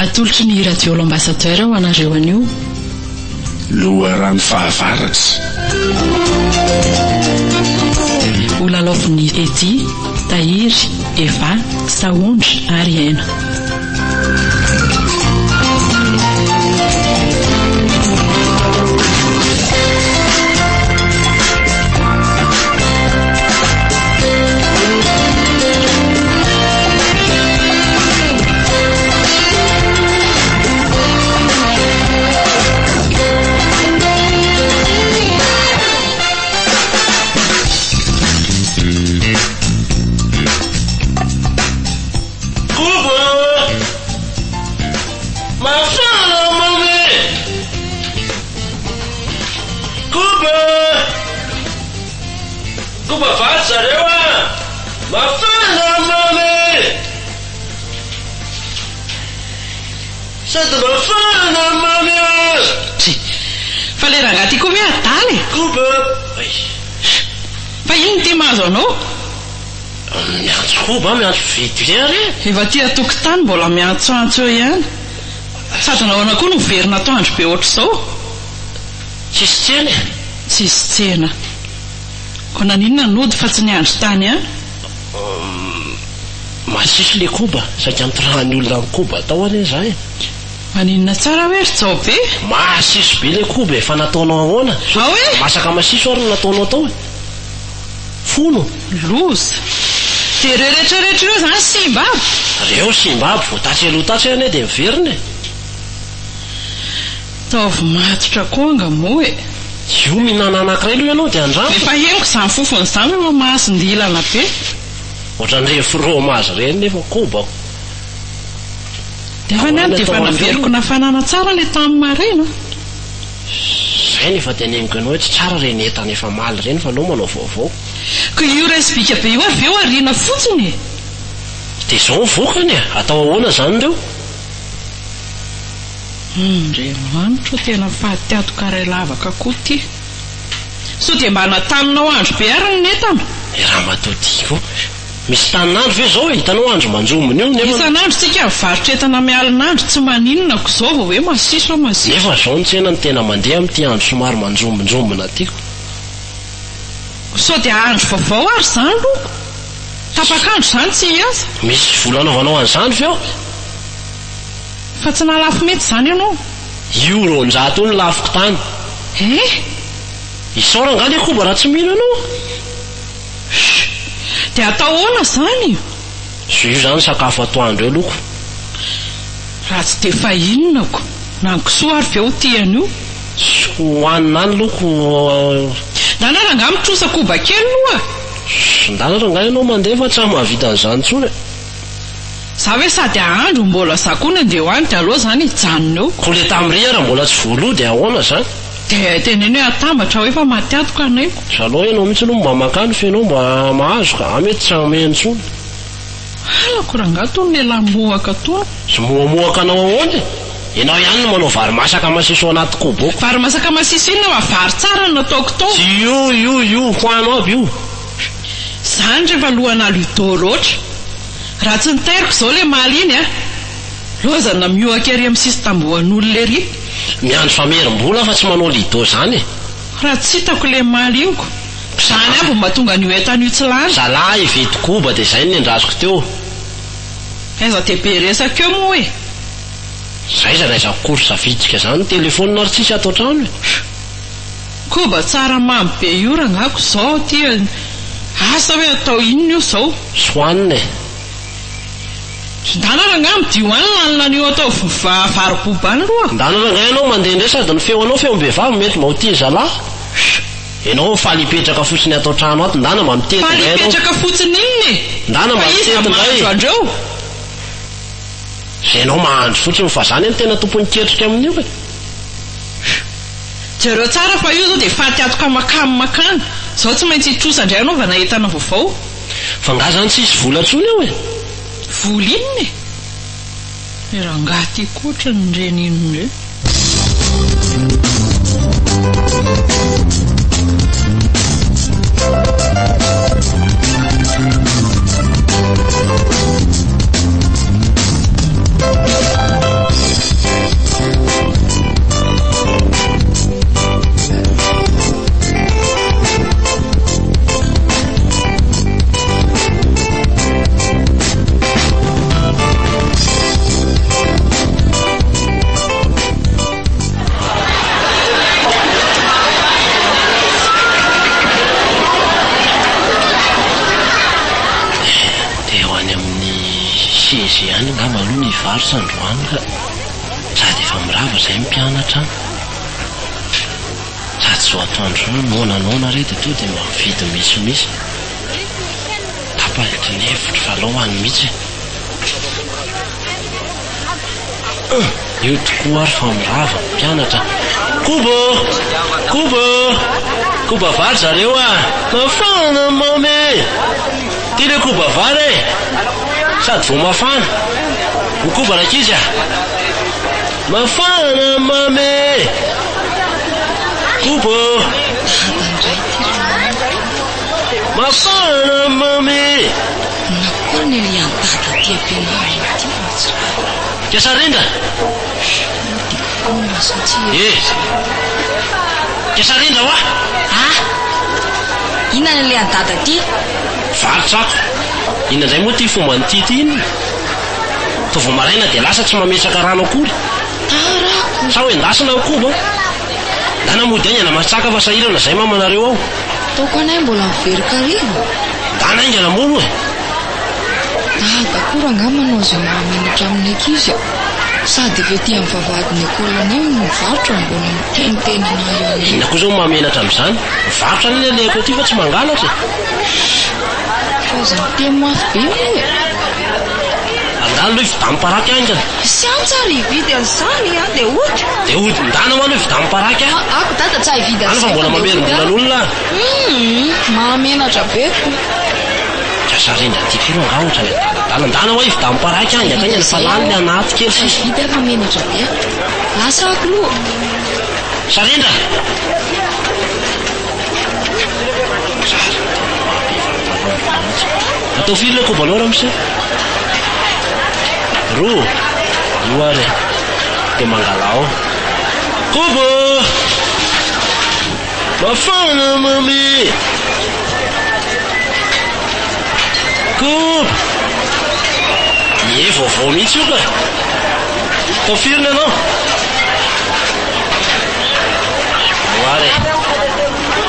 Atolotry ny Radio L'Ambassadeur ho anareo anio. Loharano fahavaratra. Ho lalaovin'i Eddy, Tahiry, Eva, Sahondra ary Aina. Koba! Mafana mamy! Koba! Koba vatsy zareo a! Mafana mamy! Sady mafana mamy a! Tsia! Fa le rangahy ty koa ve adala e? Koba! Ay! Fa inona ity mahazo anao? Miantso koba aho, miantso vide ary e! Efa aty an-tokotany mbola miantsoantso eo ihany. Sady nahoana koa no miverina atoandro be ohatr'izao? Tsisy tsena e! Tsisy tsena. Koa naninona nody fa tsy niandry tany ihany? Masiso le koba, saika nitorahan'ny olona ny koba tao anie za e! Maninona tsara hoe ry Jaobe? Masiso be le koba e, fa nataonao ahoana? Ao e! Masaka masiso ary no nataonao tao e! Fono. Loza! Dia ireo rehetra rehetra ireo izany simba aby? Ireo simba aby, vao tatsy aloha tatsy anie dia miverina e! Ataovy matotra koa anga moa e! Io mihinana anankiray aloha ianao dia andramo. Efa henoko izany fofona izany fa mahasondilana be. Ohatran'ireny fromage ireny nefa koba. Nefa ny ahy dia efa naveriko nafanana tsara ilay tamin'ny maraina. Zay no efa teneniko anao hoe tsy tsara ireny entana efa maly ireny fa aleo manao vaovao. Ka io resbika be io avy eo ariana fotsiny e! Dia izao ny vokany e! Atao ahoana izany ireo? Andriamanitra o tena faty atoka iray lavaka koa ity. Sao dia mba nataninao andro be ary ny entana? I ramatoa ty koa. Misy tanin'andro ve zao e? Hitanao andro manjombona io nefa. Isan'andro tsika mivarotra entana mialin'andro tsy maninona ko zao vao hoe masiso a masiso. Nefa zao ny tsena no tena mandeha amin'ity andro somary manjombonjombona ty ko. Sao dia andro vaovao ary zany aloha? Tapak'andro zany tsy hiasa? Misy vola anaovanao an'izany ve ao? Fa tsy nahalafo mihitsy izany ianao? Io 200 io no lafoko tany. Eh! Isaora angaha le koba raha tsy mino ianao? Shh! Dia atao ahoana izany? Io izany sakafo atoandro eo loko. Raha tsy dia fa inona ko? Na ny kisoa ary ve ho tia an'io? Tsy hohanina any loko. Ndana rangahy mitrosa koba kely loha. Shh! Ndana rangahy ianao mandeha fa tsy mahavita an'izany intsony e. Za ve sady hahandro mbola za koa no andeha ho any dia aleo zany hijanona eo. Ko le tamri ara mbola tsy voaloa dia ahoana zany? Dia teneno hoe atambatra hoe fa maty atoka anaiko. Zalao ianao mihitsy aloha mba mankany fa ianao mba mahazo ka, za mety tsy hameno intsony. Halako rangahy tony lehilahy mohaka tony. Tsy mohamohaka anao ahoana e? Ianao ihany no manao vary masaka masiso ao anaty kobo. Vary masaka masiso inona fa vary tsara no nataoko tao. Tsy io io io, hoano aby io. Zany refa lohana ludo loatra. Raha tsy nitairiko izao le maly iny a! Lozana miohaka ery amin'ny sisin-tambohan'olona ery. Miandry famerim-bola fa tsy manao lido zany e! Raha tsy hitako le maly iny ko! Zany aby no mahatonga an'io entana io tsy lany. Zalahy hividy koba dia zay no nendrasiko teo. Aiza dia be resaka eo moa e! Zaiza n'aiza course vitika zany, telephone ary tsisy ato an-trano e! Koba tsara mamy be io rangah ko zao aty an asa hoe atao inona io zao. Soanina e. Ndana rangah midio any lalina an'io atao vary boba any aloha. Ndana rangah ianao mandeha indray sady ny feo anao feom-behivavy mety mba ho tia zalahy. Ianao faly hipetraka fotsiny ato an-trano ato ndana mba mitety Faly indray ianao. hipetraka fotsiny inona e? Ndana mba Fa iza mitety indray. mahandro andreo? Zay enao mahandro fotsiny fa zany no tena tompon'ny ketrika amin'io e. Jereo tsara fa io zao dia faty atoka makany makany. Zao tsy maintsy hitrosa indray hanaovana entana vaovao. Fa nga zany tsisy vola tsony ao e? Vola inona e? Le rangahy ty koa ohatran'ny reny inona eo. Dia ho any amin'ny CG any angamba aloha ny hivarotra androany ka. Sady efa mirava izay ny mpianatra an. Sady izao atoandro izao noana noana re dia tonga dia mba mividy misimisy. Tapaky ny hevitro fa alao any mihitsy e. Io tokoa ary fa mirava ny mpianatra. Koba ô! Koba ô! Koba vary zareo a! Mafana mamy e! Ty le koba vary e! Sady vao mafana. Ho koba rankizy a! Mafana mamy e! Koba ô! Dada indray ity ranamana. Mafana mamy e! Nakory ny alehan'i dada aty am-pianarana aty no tsy rariny. Kasa rindra! Mody foana satria Eh! Kasa rindra hoa! Ah! Inona ny alehan'i dada aty? Vary tsako. Inona indray moa ity fomban'ity ity inona? Toa vao maraina dia lasa tsy mametraka rano akory. Tara ako. Sao endasina ny koba? Ndana mody haingana matsaka fa sahirana izay mamanareo ao. Ataoko anay mbola miverin-kariva. Ndana haingana moa aloha e. Dada koa rangahy manao izay mahamenatra amin'ny ankizy a. Sady efa ety amin'ny vavahadin'ny école anay no mivarotra no mbola miteniteny anah eo indray. Inona koa izao no mahamenatra amin'izany? Mivarotra anie ny alehako aty fa tsy mangalatra e. Fa aza miteny mafy be moa e. Andalo aloha hividy paraky haingana. Sy antsa ary hividy an'izany an, dia hody. Dia hody, ndana ho aloha hividy paraky an. Ako dada tsy hividy Any fa an'izay mbola fa dia hody an. mamerim-bolan'olona aho. Humm, mahamenatra be ko. Lasa rindra aty koa angaha ohatran'ny adaladala. Ndana hoa hividy paraky Tsy hividy haingana fa an'izay lany aho. le anaty kely Tsy sisa. hividy aho fa menatra be aho. Lasa aho k'loha. Sarindra! Zary tena maha-be vantana mihitsy. Atao firy ilay kobanao ramose? Roa? Io ary e. Dia mangalà ao. Koba! Mafana mamy! Koba! Ie, vaovao mihitsy io ka. Atao firy ny anao? Io ary e.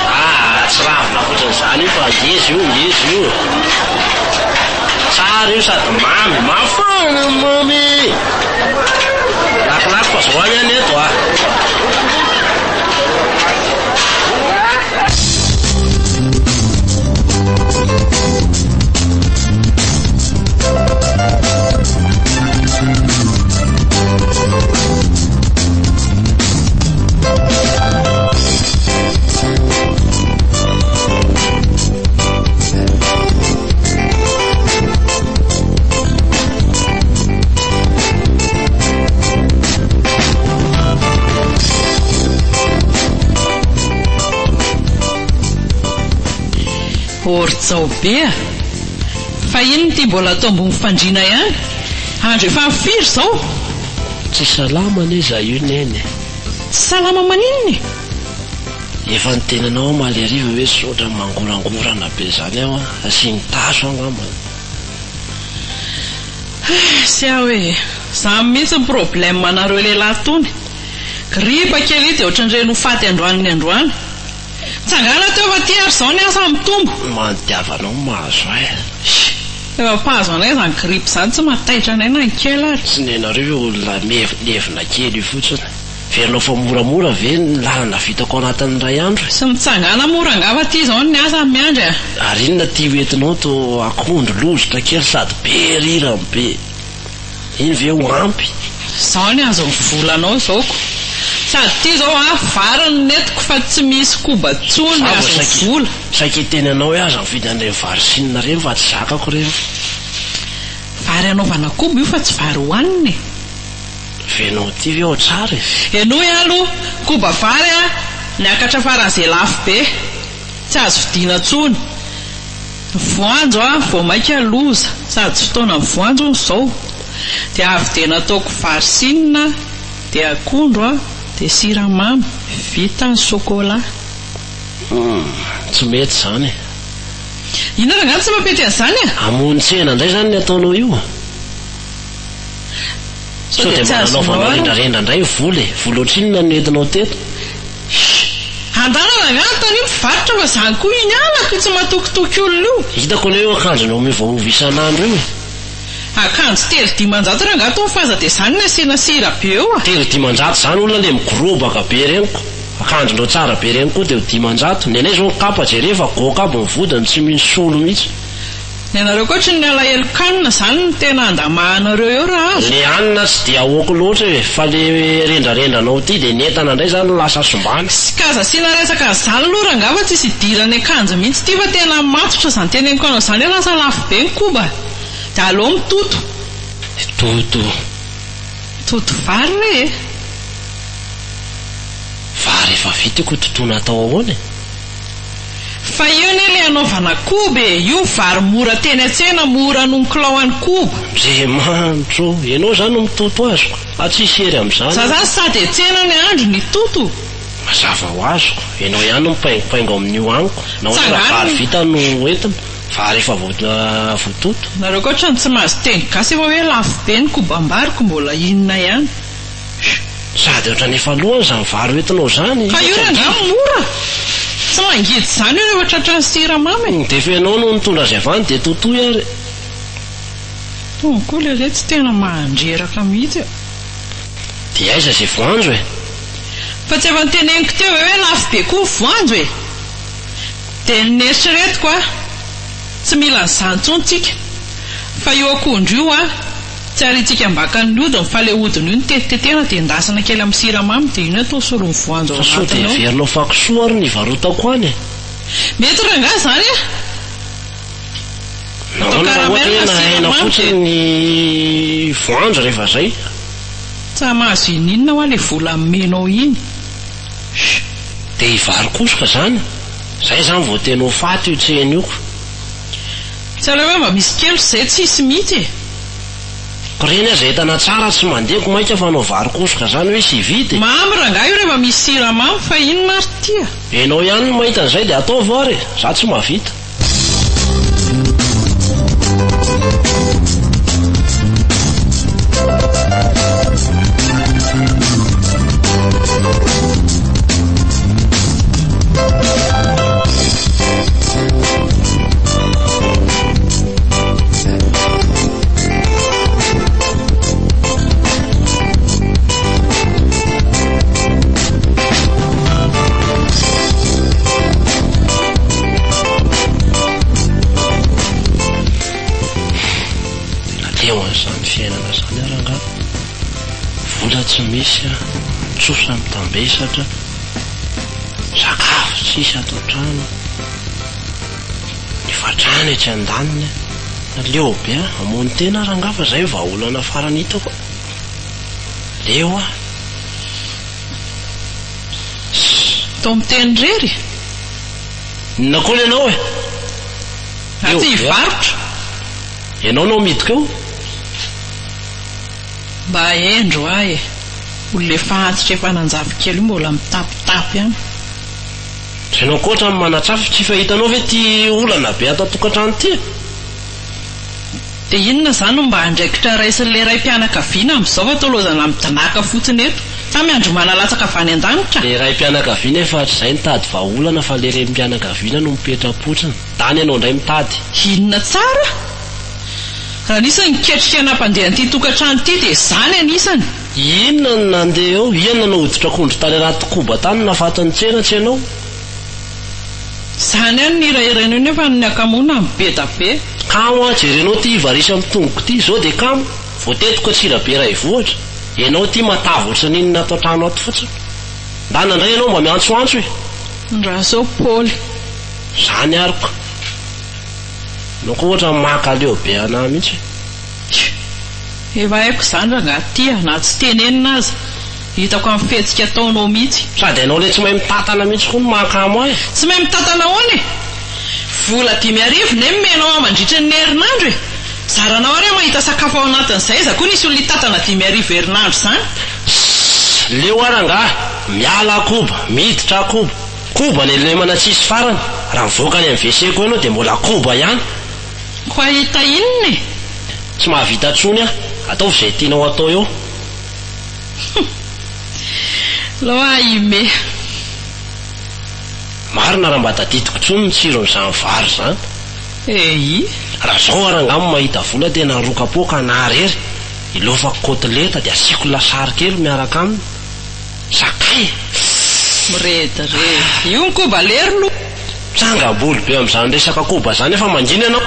Ah, tsy ravina ohatran'izany io fa ngeza io, ngeza io. Tsara io sady mamy, mafana mamy. Lakolako fa zao any any eto ah. Orjao be a! Fa inona ity mbola atao ambony fandriana ihany? Andro efa firy izao? Tsy salama anie za io neny e. Tsy salama maninona e? Efa niteny anao aho omaly hariva hoe sotra mangorangorana be zany aho an, asiany tazo angamba. Sy aho e! Zany mihitsy ny problème anareo lehilahy tony. Gripa kely io dia ohatran'ireny ho faty androany ny androany. Tsangana teo fa ty ary izao ny asa mitombo. Mandiavanao ny mahazo ahy e. Efa mpahazo anay izany grippe izany tsy mahataitra anay na ny kely ary. Tsy nenareo io olona mievinevina kely io fotsiny. Heverinao fa moramora ve ny lalana vitako ao anatin'ny iray andro e? Tsy mitsangana moa rangaha fa ty izao ny asa miandry a! Ary inona ity hoentinao toa akondro lozotra kely sady be rirany be. Iny ve ho ampy? Izao ny azon'ny volanao izao ko. Sady ity izao an, vary no nentiko fa tsy misy koba tsony Za vao azon'ny saika vola. saika hiteny anao hoe aza mividy an'ireny vary sina ireny fa tsy zakako ireny. Vary anaovana koba io fa tsy vary hohanina e. Venao ity ve ao tsara e? Henoy aloha, koba vary an, niakatra faran'izay lafo be. Tsy azo vidiana tsony. Ny voanjo an, vao maika loza, sady tsy fotoanan'ny voanjo hono izao. Dia avy dia nataoko vary sina, dia akondro an, dia siramamy, vita ny chocolat. Humm, tsy mety izany e. Inona rangahy no tsy mampety an'izany e? Hamono tsena indray izany ny ataonao io? Sao Sao dia dia tsy mba azonao nanaovanao ary? rendrarendra indray ny vola e? Vola ohatrinona no nentinao teto? Andana rangahy anontanio mpivarotra fa zany koa iny halako io tsy matokitoky olona io. Hitako anie io akanjonao miovaova isan'andro io e. Akanjo 503 rangahy toa faza dia zany ny asiana sira be eo a. 503 zany olona le mikorobaka be reny ko. Akanjonao tsara be reny koa dia ho 500. Ny anay zao ny kapa jereo fa goaka aby ny vodiny tsy misy solo mihitsy. Ny anareo koa ohatry ny alahelo-kanina izany no tena andamahanareo eo raha azo. Le hanina tsy dia ahoako loatra e, fa le rendrarendranao ity dia ny entana indray zany no lasa sombana. Sy k'aza asiana resaka an'izany aloha rangaha fa tsisy idiran'ny akanjo mihitsy ity fa tena matotra izany teneniko anao izany hoe lasa lafo be ny koba dia aleo mitoto. Mitoto. Mitoto vary re e. Vary efa vita io ko totoina atao ahoana e? Fa io anie le anaovana koba e! Io vary mora teny an-tsena mora noho ny kilao any koba. Andriamanitra ô! Ianao izany no mitoto azoko? A tsisy hery amin'izany Za aho. zany sady etsena ny andro ny hitoto. Mazava ho azoko. Ianao ihany no mipaingopaingo amin'io amiko. Nahoana raha Tsangano vary ny. vita no entina? Vary efa voatoto. Nareo koa otrany tsy mahazo teny gasy efa hoe lafo be ny kobam-bary ko mbola inona ihany. Sady ohatran'ny efa lohany izany vary hoentinao izany. Ka io rangahy mora. Tsy mangidy izany io rehefa tratran'ny siramamy e. Dia efa ianao no nitondra azy avy any dia totoy ary. Tony koa le retsy tena mandreraka mihitsy e. Dia aiza izay voanjo e? Fa tsy efa noteneniko teo ve hoe lafo be koa ny voanjo e? Dia ny neritreretiko a, tsy mila an'izany intsony tsika fa io akondro io a, Tsy ariantsika ambakan'ny hodiny fa le hodiny io no tetitetehana dia endasina kely amin'ny siramamy dia io no atao solon'ny voanjo ao Fa sao dia anatiny ao. heverinao fa kisoa ary no hivarotako any e? Mety rangahy izany a! Atao Nahoana raha ohatra caramel hoe na nahena siramamy fotsiny dia. ny voanjo rehefa zay? Tsa mahazo ininona hoa le vola omenao iny. Sh! Dia hivaro-kosoka zany? Zay zany vao tena ho faty io tsena io ko. Tsy aleo hoe mba misy kely fa izay tsisy mihitsy e! Ko reny aza entana tsara tsy mandeha ko maika fa hanao vary kosoka zany hoe hisy hividy e! Mamy rangahy io rehefa misy siramamy fa inona ary ity a! Enao ihany no mahita an'izay dia ataovy ary e! Za tsy mahavita. Tena leo an'izany fiainana izany aho rangahy. Vola tsy misy, trosa mitambesatra. Sakafo tsisy ato an-trano, ny fatrana etsy andaniny, leo be aho, hamono tena aho rangaha fa zay vahaolana farany hitako a! Leo aho. Toa miteny irery e! Inona koa ny anao e? Za Leo tsy be aho. hivarotra. Ianao no amidiko eo. Mba hendry hoa e! Olona efa antitra efa nanjavon-kely io mbola mitapitapy ihany. Ianao koa ohatran'ny manatrafy, tsy fahitanao ve ity olana be ato an-tokantrano ity e? Dia inona izany no mba andraikitra raisin'ilay raim-pianakaviana amin'izao fa toa laozana midinaka fotsiny eto? Sa miandry mana latsaka avy any an-danitra? Ilay raim-pianakaviana efa hatrizay nitady vahaolana fa ilay renim-pianakaviana no mipetra-potsiny. Dany ianao indray mitady. Inona tsara? Raha nisy ny niketrika nampandeha an'ity tokantrano ity dia izaho ny anisany. Inona no nandeha eo? Ian nanao hoditr'akondro tany anaty koba tany nahafaty ny tsena tsy ianao? Izany ihany ny hirahiraina eo nefa ny hakamoana no be da be. Kamo an, jerenao ity varisy amin'ny tongoko ity, izao dia kamo. Voatetiko Antsirabe Raivohitra. Ianao ity matavy ohatran'ny inona ato an-trano ato fotsiny. Ndana indray ianao mba miantsoantso e! Ndraso Paoly. Izany ary ko. Ianao koa ohatran'ny mankaleo be anah mihitsy e. Efa haiko izany rangahy ty a, na tsy tenenina aza. Hitako amin'ny fihetsika ataonao mihitsy. Sady ianao ilay tsy mahay mitantana mihitsy koa no mahakamo ahy e. Tsy mahay mitantana ahoana e? Vola 5000 ne nomenao ahy mandritra ny herinandro e! Zaranao ary aho mahita sakafo ao anatin'izay, aiza koa nisy olona hitantana 5000 herinandro izany? Sss! Leo aho rangahy! Miala koba, miditra koba. Koba ny lemana tsisy farany. Raha mivoaka any amin'ny WC koa ianao dia mbola koba ihany. Ko hahita inona e? Tsy mahavita intsony aho. Ataovy izay tianao atao eo. Alao aho hihomehy. Marina raha mba tadidiko intsony ny tsiron'izany vary izany. Eii. Raha zao ary angamba mahita vola tena roa kapoaka anah rery, ilaofako kotileta dia asiako lasary kely miaraka aminy. Sakay e! Mirediredy. Io ny koba lery lo. Tsangam-bolo be amin'izany resaka koba izany efa mangina ianao.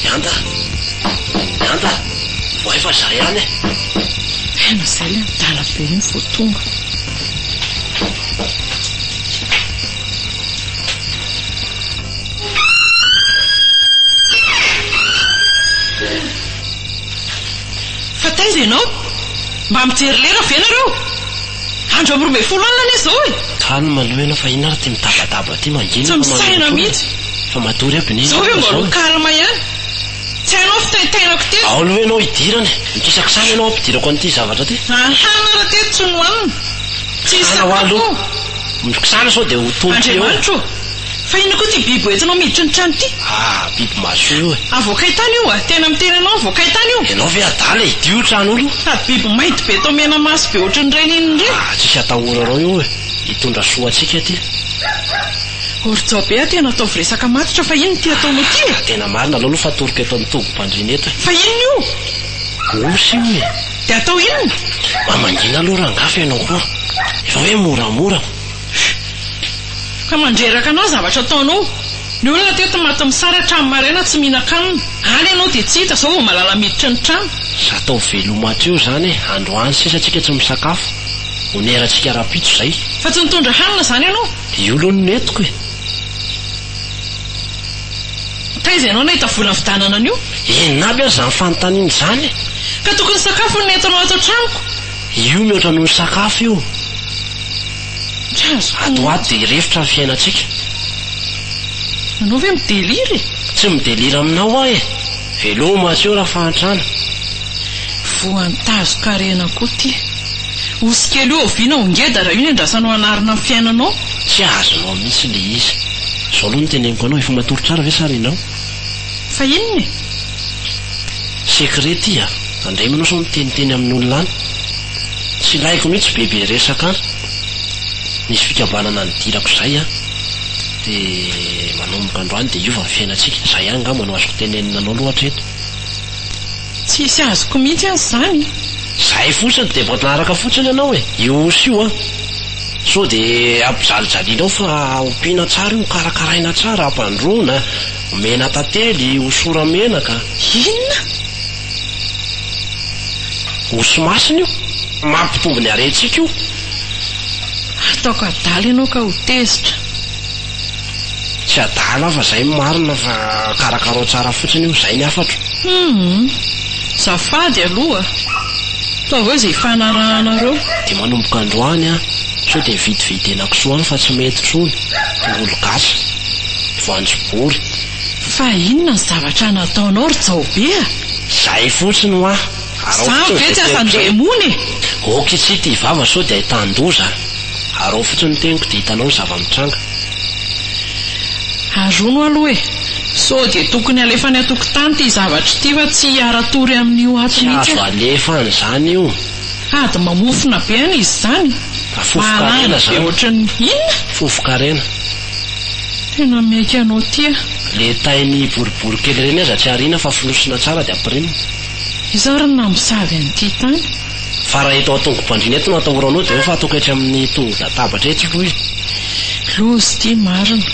Mianda a! Mianda a! Voay fa za ihany e! Tena izay ilay adala be iny vao tonga. Fa taiza ianao? Mba mijery lera ve nareo? Andro amin'ny 12 alina anie izao e! Calme aloha ianao fa inona ary ity mitabadaba ity mangina Tsy fa misaina manao tory mihitsy. Fa matory aby ny Izao ve inona mbola izao ho e? calme ihany? Tsy hainao fitaintainako teto. Ao aloha ianao hidirana e! Mikisakisana ianao hampidirako an'ity zavatra ity. Hanana raha teto tsy nohanina. Tsy hisy Kisana ho sakafo aloha. ao. Mikisana sao dia ho tompo eo. Andriamanitra ô! Fa inona koa ity biby hoentinao miditra ny trano ity? Ah, biby mahasoa io e. Avoakay tany io a! Tena miteny anao avoakay tany io. Ianao ve adala e? Hidio io trano io aloha. Sady biby mainty be toa mena maso be ohatran'ireny inona ireny. Ah, tsisy atahoranao io e. Hitondra soa antsika ity. O ry Jaobe a, tena ataovy resaka matotra fa inona ity ataonao ity e? Tena marina, aleo aloha fatoriko eto amin'ny tobim-pandriana eto e. Fa inona io? Osy io e. Dia atao inona? Mba mangina aloha rangahy fa ianao koa efa hoe moramora. Ka mandreraka anao zavatra ataonao. Ny olona teto maty misary hatramin'ny maraina tsy mihinan-kanina. Any ianao dia tsy hita, izao vao malala miditra ny trano. Za atao veloma hatreo izany e, androany sisa tsika tsy misakafo. Onerantsika rahampitso izay. Fa tsy nitondra hanina izany ianao? Io aloha no nentiko e. Taiza ianao nahita vola nividanana an'io? Inona aby ary izany fanontaniana izany e? Ka tokony sakafo no nentinao ato an-tranoko. Io mihoatra noho ny sakafo io. Tsy azoko Ato ho ato mihitsy. dia hirefotra ny fiainantsika. Ianao ve mi-delire e? Tsy mi-delire aminao aho e! Veloma hatreo rafahantrana. Voan-tazon-karena koa ity. Osy kely io oviana ho ngeda raha io no andrasanao hanarina ny fiainanao? Tsy azonao mihitsy ilay izy. Izao aloha no teneniko anao, efa matory tsara ve sa renao? Fa inona e? Secret ity a! Tandremo ianao sao miteniteny amin'olona any. Tsy ilaiko mihitsy bebe resaka any. Nisy fikambanana nidirako izay an! Dia manomboka androany dia hiova ny fiainantsika. Izay ihany angamba no azoko tenenina anao aloha hatreto. Tsisy azoko mihitsy aza izany. Izay fotsiny dia manaraka fotsiny ianao e! Io osy io an! Sao dia ampijalijalianao fa ompiana tsara io, karakaraina tsara, ampandroana, omena tantely, hosora menaka. Inona? Osy masina io! Mampitombo ny harentsika io. Ataoko adala ianao ka ho tezitra. Tsy adala aho fa zay no marina fa karakarao tsara fotsiny io, zay ny hafatro. Humm. Zafady aloha. Ataovy eo izay ifanarahanareo. Dia manomboka androany an, sao dia mividividy henakisoa any fa tsy mety intsony, tongolo gasy, voanjobory. Fa inona ny zavatra nataonao ry Jaobe a? Zay fotsiny hoa. Araho Zany fotsiny ve izay tsy teniko zay. asan-demony e? Ok tsy ity vava sao dia ahitan-doza. Araho fotsiny ny teniko dia hitanao ny zava-mitranga. Arono aloha e! Sao dia tokony alefa any an-tokotany ity zavatra ity fa tsy hiara-tory amin'io ato Tsy mihitsy azo aho. alefa any izany io. Sady mamofona be any izy izany. Fa fofon-karena Mahalany be izany. ohatran'ny inona? Fofon-karena. Tena miaiky anao ity aho. Le tainy boribory kely ireny aza tsy ariana fa fonosina tsara dia ampirimina. Iza ary no namosavy an'ity tany? Fa raha eto an-tongo-pandriana eto no atahoranao dia hoe fa ataoko etsy amin'ny tongo-databatra etsy aloha e. Loza ity marina.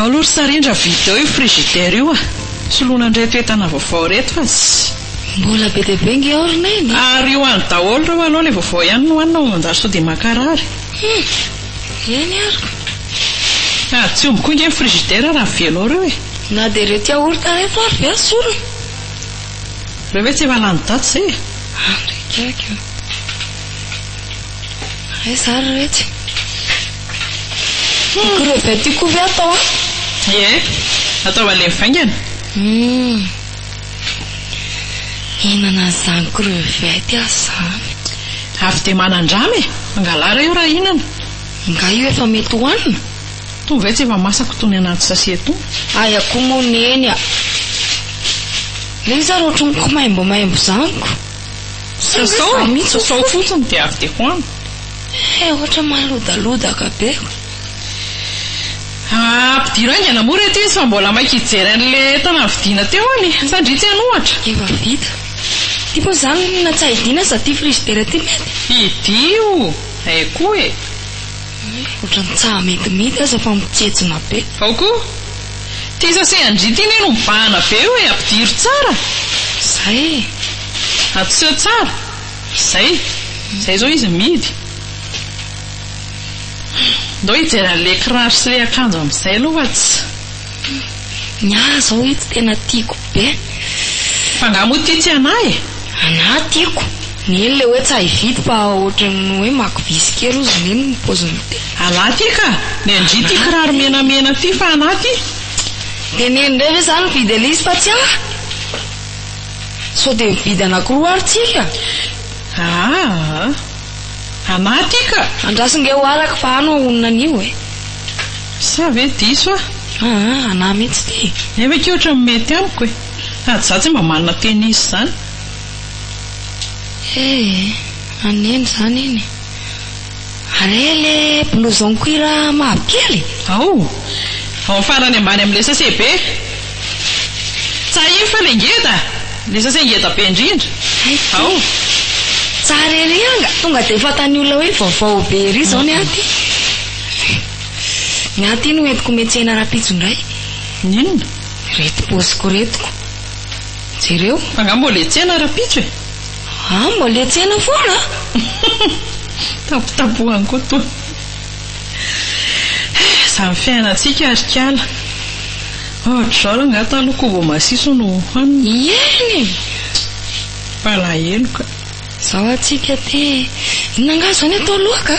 Ao aloha ry Sarindra vita eo io frigidaire io a! Soloina an'ireto entana vaovao ireto fa tsy. Mbola be dia be nge ao ry Neny e! Ary io any daholo ireo aloha ilay vaovao ihany no hanina fa manjary sao dia mankarary. Hum! Eny ary. Ah, tsy omby koa nge ny frigidaire raha avela ao ireo e! Na dia ireto yaourt ireto ary ve asorina? Ireo ve tsy efa lany daty izay e? Andry ikaky o! Aiza ary iretsy? Ity crevette ity koa ve atao an? Ie, atao an'ilay mivaingana. Hum! Hihinana an'izany crevette aho izany. Avy dia manandrama e! Mangalara io raha hihinana. Nga io efa mety hohanina? Itony ve tsy efa masaka itony anaty sachet itony? Aia koa moa neny a! Ilay izy ary ohatry ny komaimbomaimbo izany ko! Sasao e! Sasao fotsiny dia avy dia hohano. Eh, ohatra malodalodaka be ko! Ampidiro haingana moa reto izy fa mbola maika hijery an'ilay entana novidiana teo any. Sa ndry tsy hanohatra? Efa vita. Ity moa izany na tsy ahidiana aza ity frigidaire ity mety? Hidio! Hay koa e! Ohatran'ny tsaha metimety aza fa mitsetsina be. Ao koa! Ty sase an-dry ity ne no mibahana be io e! Ampidiro tsara! Zay e! Atoseho tsara! Zay! Zay zao izy mihidy. Ndao hijery an'ilay kiraro sy ilay akanjo amin'izay aloha fa tsy. Ny ahy izao ito tena tiako be. Fa angaha moa ity tsy anà e? Anà tiako. Neny ilay hoe tsa hividy fa ohatran'ny hoe makivisy kely ozy neny ny paoziny ity. Anà ity ka! Ny an-dry ity kiraro menamena ity fa anà ity. Dia neny indray ve izany mividy an'ilay izy fa tsy ahy? Sao dia mividy anankiroa ary tsika? Aa! Anà ity ka! Andraso nge ho araka fa ano honina an'io e! Sa ve diso aho? Aa, anà mihitsy ity. Nefa akia ohatran'ny mety amiko e! Sady izaho tsy mba manana tennis izany. Ee, an'i Neny izany iny. Are le blouson cuir mavokely? Ao! Ao amin'ny farany ambany amin'ilay sachet be. Tsa iny fa le ngeda! Le sachet ngeda be indrindra. Hay ty. Ao! Tsara ery anga! Tonga dia fantan'ny olona hoe vaovao be ery izao ny ahy ty. Ny ahy ty no entiko miantsena rahampitso indray. N'inona? Ireto paosiko ireto ko. Jereo. Fa angaha mbola hiantsena rahampitso e? Ah, mbola hiantsena foana? Tapotapohany koa toa. Izany fiainantsika ry kala. Ohatr'izao rangahy taloha koba masiso no hohanina. Eny e! Mpalahelo ka. Zao atsika te. Inona angaha izao ny atao loaka?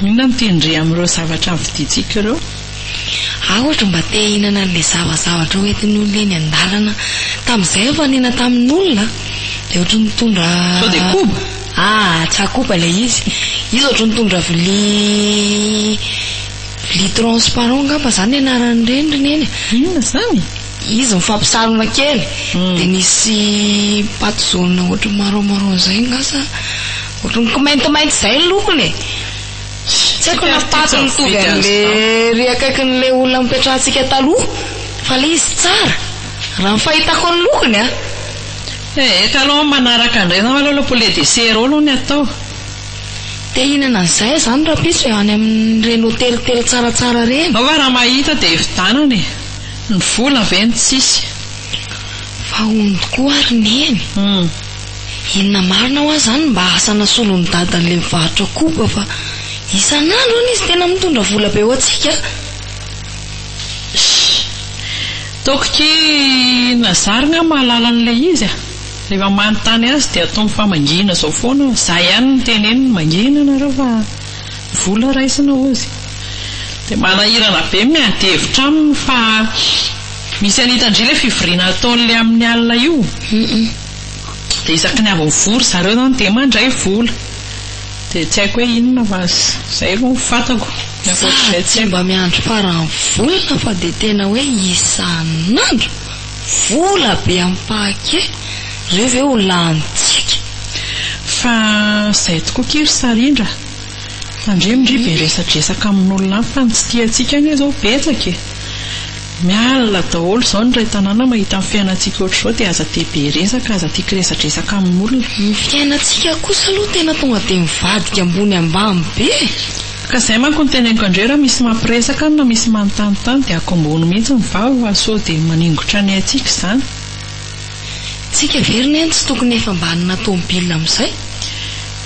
Inona no tian-dry amin'ireo zavatra novidiantsika ireo? Aho ohatry mba te hihinana an'ilay zavazavatra hoentin'ny olona eny an-dalana tamin'izay aho fa nena tamin'olona dia ohatry ny nitondra Sao dia koba? Ah, tsa koba ilay izy. Izy ohatry ny nitondra vilia vilia transparent angamba izany ny anaran'ireny ry neny a. Inona izany? Izy mifampisarona kely dia nisy paty jaune ohatry ny marron marron izay angaha sa ohatry ny kimaintimainty izay ny lokony e. Tsy haiko na paty mitovy an'le ry akaikin'le olona nipetrahantsika taloha fa le izy tsara raha ny fahitako ny lokony a! Eh, ka aloha manaraka indray zany aloha poulet dessert eo aloha ny atao. Te hihinana an'izay aho izany rahampitso e, any amin'ireny hotely tsaratsara ireny. Ao fa raha mahita dia vidianana e! Ny vola ve no tsisy. Fa hono tokoa ary neny. Inona marina hoa zany mba asa nasolon'i dada an'le mivarotra koba fa isan'andro anie izy tena mitondra vola be ho antsika a! Toky Nazary nga mahalala an'ilay izy a! Rehefa manontany azy dia ataony fa mangina izao foana, za ihany no teneniny mangina nareo fa vola raisina hozy. Dia manahirana be miady hevitra aminy fa misy an'hitan-dry ilay fivoriana ataon'ilay amin'ny alina io. Dia isaky ny avy mivory zareo izany dia mandray vola. Dia tsy haiko hoe inona fa izay aloha no fantako. Ny ankoatr'izay tsy haiko. Mba miandry faran'ny volana fa dia tena hoe isan'andro vola be amin'ny paquet ireo ve ho lanintsika? Fa izay tokoa akia ry Sarindra a! Tandremo ndry be resadresaka amin'olona any fa ny tsy tia antsika anie izao betsaka e! Mialona daholo izao ny iray tanàna mahita ny fiainantsika ohatr'izao dia aza dia be resaka, aza tia kiresadresaka amin'olona. Ny fiainantsika kosa aloha tena tonga dia mivadika ambony ambany be e! Ka izay manko no teneniko an-dre raha misy mampiresaka any na misy manontanintany dia akombony mihitsy ny vava fa sao dia maningotra ny aintsika izany. Tsika ve ry neny tsy tokony efa mba hanana tomobile amin'izay?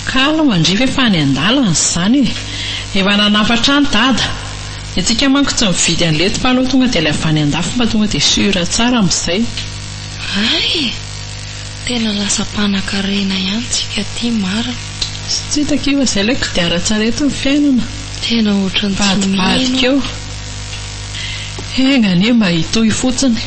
Calme ndry fa efa any an-dalana izany e! Efa nanafatra any dada! Ny antsika manko tsy mividy an'lety fa aleo tonga dia ilay avy any andafy mba tonga dia sûr tsara amin'izay. Hay! Tena lasa mpanakarena ihany tsika aty marina. Tsy hitako io fa izay ilay kodiaran-tsarety ny fiainana. Tena ohatran'ny tsy mino. Vadibadika eo. Enga anie mba hitohy fotsiny.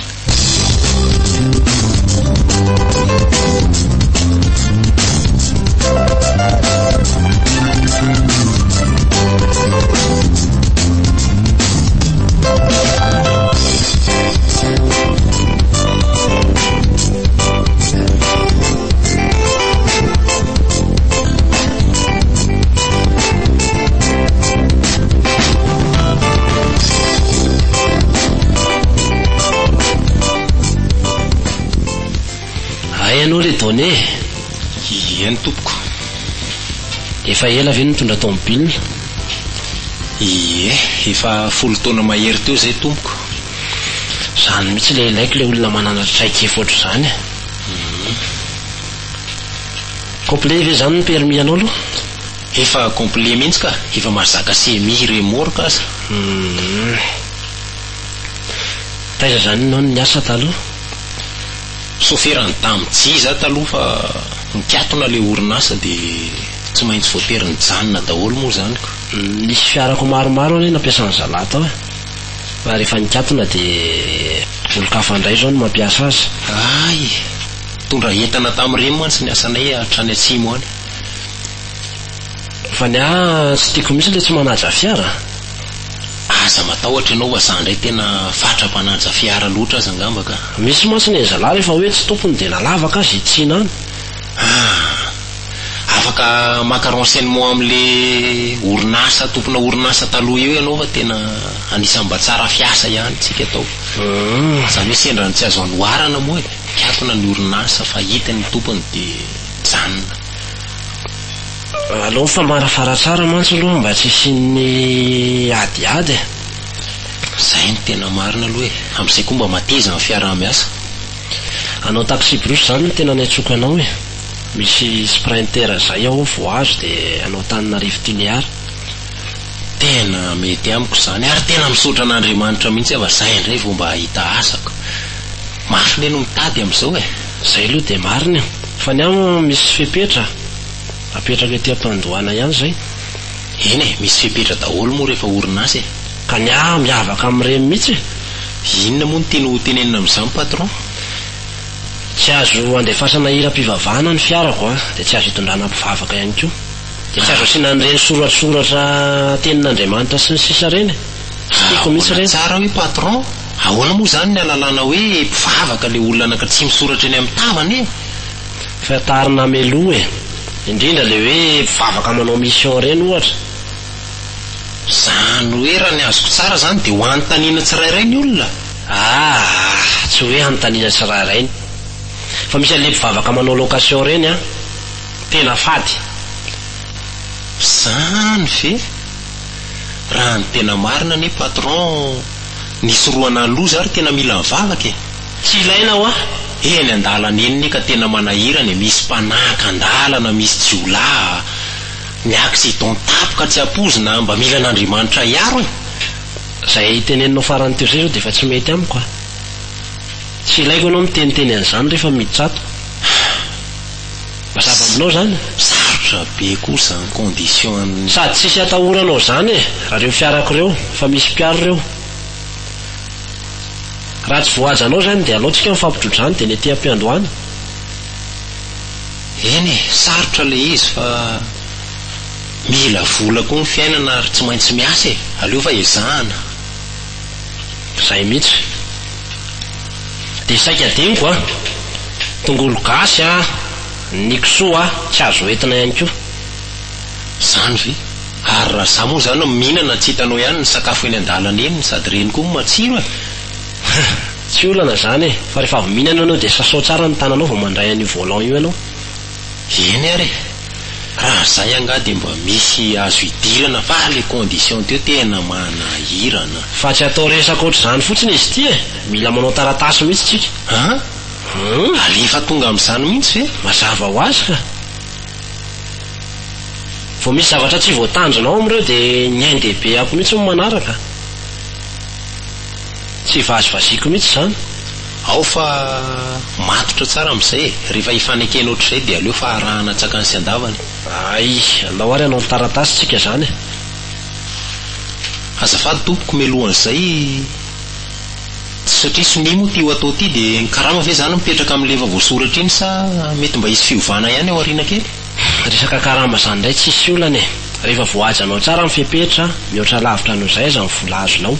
Hay ianao le Donné e! Ieny tompoko. Efa ela ve nitondra tomobile? Ie, efa folo taona mahery teo izay tompoko. Zany mihitsy le ilaiko le olona manana traikefa ohatr'izany e. Complet ve zany ny permis anao aloha? Efa complet mihitsy ka, efa mahazaka semi remorque aza. Humm. Taiza zany ianao no niasa taloha? Soferan'ny Damji za taloha fa nikatona le orinasa de tsy maintsy voatery nijanona daholo moa zany ko. Nisy fiarako maromaro anie nampiasan'ny zalahy tao e. Fa rehefa nikatona de olon-kafa indray izao no mampiasa azy. Hay! Nitondra entana tamin'ireny mantsy ny asanay hatrany atsimo any. Fa ny ahy tsy tiako mihitsy ilay tsy manaja fiara. Aza matahotra ianao fa za indray tena fatra-panaja fiara loatra aza angamba ka. Misy mantsy ny zalahy rehefa hoe tsy tompony dia nalavaka azy hitsiana any. Ah! Afaka maka renseignement amle orinasa tompona orinasa taloha eo ianao fa tena anisan'ny mba tsara fiasa ihany tsika tao. Izany hoe sendra ny tsy azo anoharana moa e! Mikatona ny orinasa fa hita ny tompony dia mijanona. Aleo mifamarafara tsara mantsy aloha mba tsy hisian'ny adiady e! Izay no tena marina aloha e! Amin'izay koa mba mateza ny fiaraha-miasa. Hanao taxi-brousse izany no tena niantsoako anao e! Misy sprinter izay ao vao azo dia hanao Antananarivo Tuléar. Tena mety amiko izany ary tena misaotra an'Andriamanitra mihitsy aho fa zay indray vao mba hahita asa ko. Mafy ne no mitady amin'izao e. Zay aloha dia marina e. Fa ny ahy misy fepetra apetraka ety am-pandohana ihany izay. Eny e, misy fepetra daholo moa rehefa orinasa e. Ka ny ahy miavaka amin'ireny mihitsy e. Inona moa no tianao ho tenenina amin'izany patron? Tsy azo andefasana hiram-pivavahana ny fiarako an, dia tsy azo itondrana mpivavaka ihany koa. Dia tsy azo asiana an'ireny soratsoratra tenin'Andriamanitra sy ny sisa ireny e. Tsy tiako mihitsy Ahoana ireny. tsara hoe patron? Ahoana moa izany ny ahalalana hoe mpivavaka ilay olona anaka tsy misoratra eny amin'ny tavany e? Fantarina meloa e. Indrindra ilay hoe mpivavaka manao mission ireny ohatra. Izany hoe raha ny azoko tsara izany dia ho anontaniana tsirairay ny olona? Aa! Tsy hoe anontaniana tsirairay. Fa misy an'ilay mpivavaka manao location ireny an! Tena fady. Izany ve? Raha ny tena marina anie patron, nisorohana ny loza ary tena mila mivavaka e! Tsy ilaina hoa! Eny an-dalana eny anie ka tena manahirana e, misy mpanaka an-dalana, misy jiolahy, ny accident tampoka tsy ampoizina, mba mila an'Andriamanitra hiaro e! Zay teneninao farany teo zay zao dia efa tsy mety amiko a! Tsy ilaiko ianao miteniteny an'izany rehefa miditra ato. Mazava aminao izany? Sarotra be koa izany condition an'ny. Sady tsisy atahoranao izany e, raha ireo fiarako ireo, fa misy mpiaro ireo. Raha tsy voahajanao izany dia alao tsika mifampidrodrano dia ny aty am-piandohana. Eny e, sarotra ilay izy fa mila vola koa ny fiainana ary tsy maintsy miasa e, aleo fa ezahana. Zay mihitsy. Dia saika adinoko an! Tongolo gasy an, ny kisoa tsy azo entina ihany koa. Zany ve? Ary raha za moa zany mihinana tsy hitanao ihany ny sakafo eny an-dalana eny sady ireny koa matsiro e! Tsy olana zany e! Fa rehefa avy mihinana ianao dia sasao tsara ny tananao vao mandray an'io volant io ianao. Eny ary e! Raha zay angaha dia mba misy azo idirana fa le condition teo tena manahirana. Fa tsy atao resaka ohatr'izany fotsiny izy ity e! Mila manao taratasy mihitsy tsika. An? Alefa tonga amin'izany mihitsy ve? Mazava ho azy ka! Vao misy zavatra tsy voatandrinao amin'ireo dia ny ain-dehibe ako mihitsy no manaraka. Tsy vazivaziako mihitsy izany. Ao fa matotra tsara amin'izay e! Rehefa ifanekena ohatr'izay dia aleo fa arahana antsakany sy andavany. Hay, andao ary hanao ny taratasy tsika izany e! Azafady tompoko, mialohan'izay, tsy satria sonia moa ity ho atao ity dia ny karama ve izany mipetraka amin'ilay efa voasoratra iny sa mety mba hisy fiovana ihany ao aoriana kely? Resaka karama izany indray tsisy olana e! Rehefa voahajanao tsara ny fepetra, mihoatra lavitra noho izay aza ny vola azonao.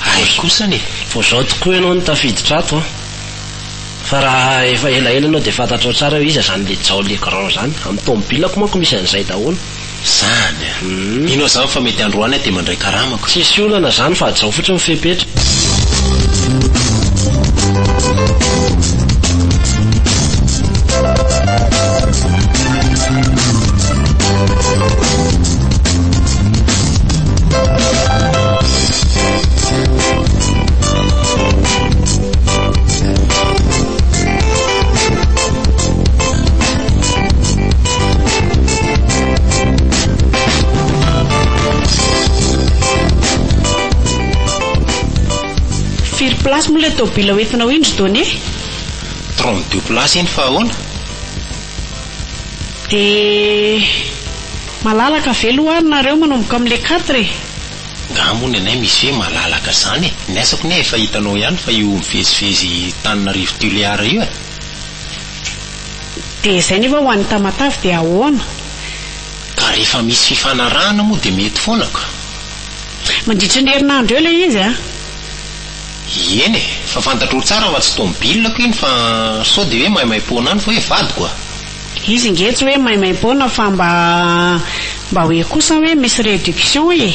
Hay kosany e! Vao izao tokoa ianao no tafiditra ato an! Fa raha efa elaela ianao dia fantatrao tsara hoe iza izany le Jao le Grand izany. Amin'ny tomobilako manko misy an'izay daholo. Izany an! Mino aho izany fa mety androany aho dia mandray karamako. Tsisy olana izany fa hajao fotsiny ny fepetra. Firy place moa ilay tôbila hoentinao iny ry Donné? 32 places iny fa ahoana? Dia malalaka ve aloha ary nareo manomboka amin'ilay quatre e? Nga moa ny anay misy hoe malalaka zany e! Ny asako ne efa hitanao ihany fa io mivezivezy Tananarivo Tuléar io e! Dia izay nefa ho an'i Tamatave dia ahoana? Ka rehefa misy fifanarahana moa dia mety foana ka! Mandritra ny herinandro eo ilay izy an! Eny e! Fa fantatrao tsara fa tsy tomobilako iny fa sao dia hoe maimaimpoana any fa hoe vadiko a! Izy nge tsy hoe maimaimpoana fa mba mba hoe kosa hoe misy réduction e!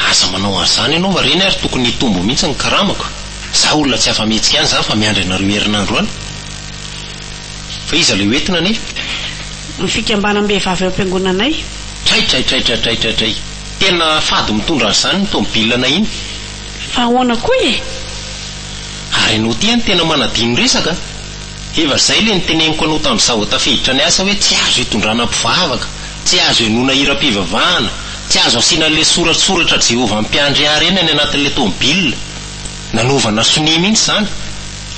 Aza manao an'izany ianao fa reny ary tokony hitombo mihitsy ny karamako. Za olona tsy afa-mihetsika any zany fa miandry anareo herinandro any. Fa iza ilay hoentina anefa? Ny fikambanam-behivavy ao am-piangonanay. Tray tray tray tray tray tray tray. Tena fady mitondra an'izany ny tomobilanay iny. Fa ahoana koa e? Ary ianao ity any tena manadino resaka a! Eva zay le niteneniko anao tamin'izaho vao tafiditra ny asa hoe tsy azo itondrana mpivavaka, tsy azo henoina hiram-pivavahana, tsy azo asiana an'le soratsoratra Jehovah mpiandry ahy reny any anatin'le tomobile. Nanaovana sonia mihitsy zany.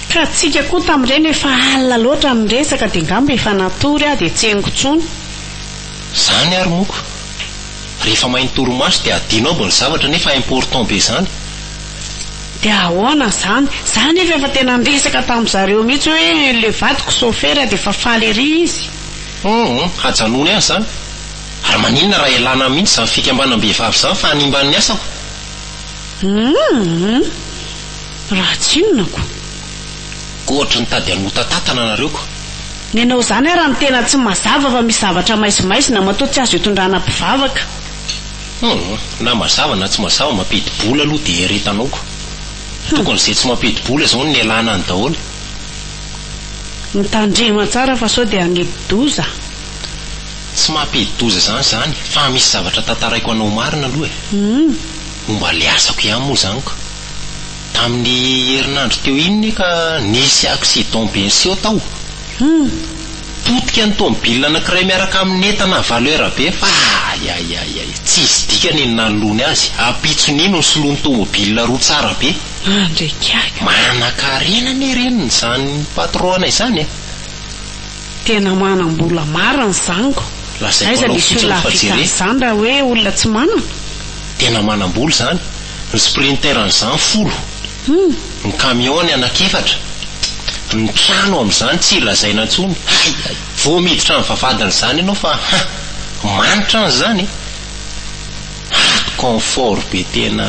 Ka tsika koa tamin'ireny efa alina loatra ny resaka dia ngamba efa natory aho dia tsy henoko intsony. Zany ary moko. Rehefa mahay ny torimaso dia adino aby ny zavatra nefa important be zany. Dia ahoana izany? Za nefa efa tena niresaka tamin zareo mihitsy hoe le vadiko sôfera dia efa faly ery izy. Hum, hajanony any izany. Ary maninona raha ialana mihitsy izany fikambanam-behivavy izany fa hanimba ny asako? Hum, ratsy inona ko. Ko ohatry ny tady hanotatatana nareo ko. Nenao izany ara no tena tsy mazava fa misy zavatra maizimaizina matoa tsy azo itondrana mpivavaka. Humm, na mazava na tsy mazava mampidi-bola aloha dia eretanao ko. Tokony izay tsy mampidi-bola izao no nialana any daholo. Mitandrema tsara fa sao dia hanidi-doza. Tsy mampidi-doza izany izany fa misy zavatra tantaraiko anao marina aloha e. Humm. Momba ilay asako ihany moa izany ko. Tamin'ny herinandro teo iny ne ka nisy accident be niseho tao. Humm. Potika ny tomobile anankiray miaraka amin'ny entana valeur be fa ayayayay tsisy dikany iny nanoloany azy, ampitson'iny nosoloany tomobile roa tsara be. Andriakiaka. Manankarena anie ireny izany patron anay izany e. Tena manam-bola marina izany ko. Lazaiko Aiza anao misy fotsiny olona fa hahavita jere. an'izany raha hoe olona tsy manana? Tena manam-bola izany. Ny sprinter an'izany folo. Ny camion-ny anankiefatra. Ny trano amin'izany tsy lazaina intsony. Hay hay. Vao miditra ny vavahadin'izany ianao fa ha! Manitra an'izany e! Ato confort be tena.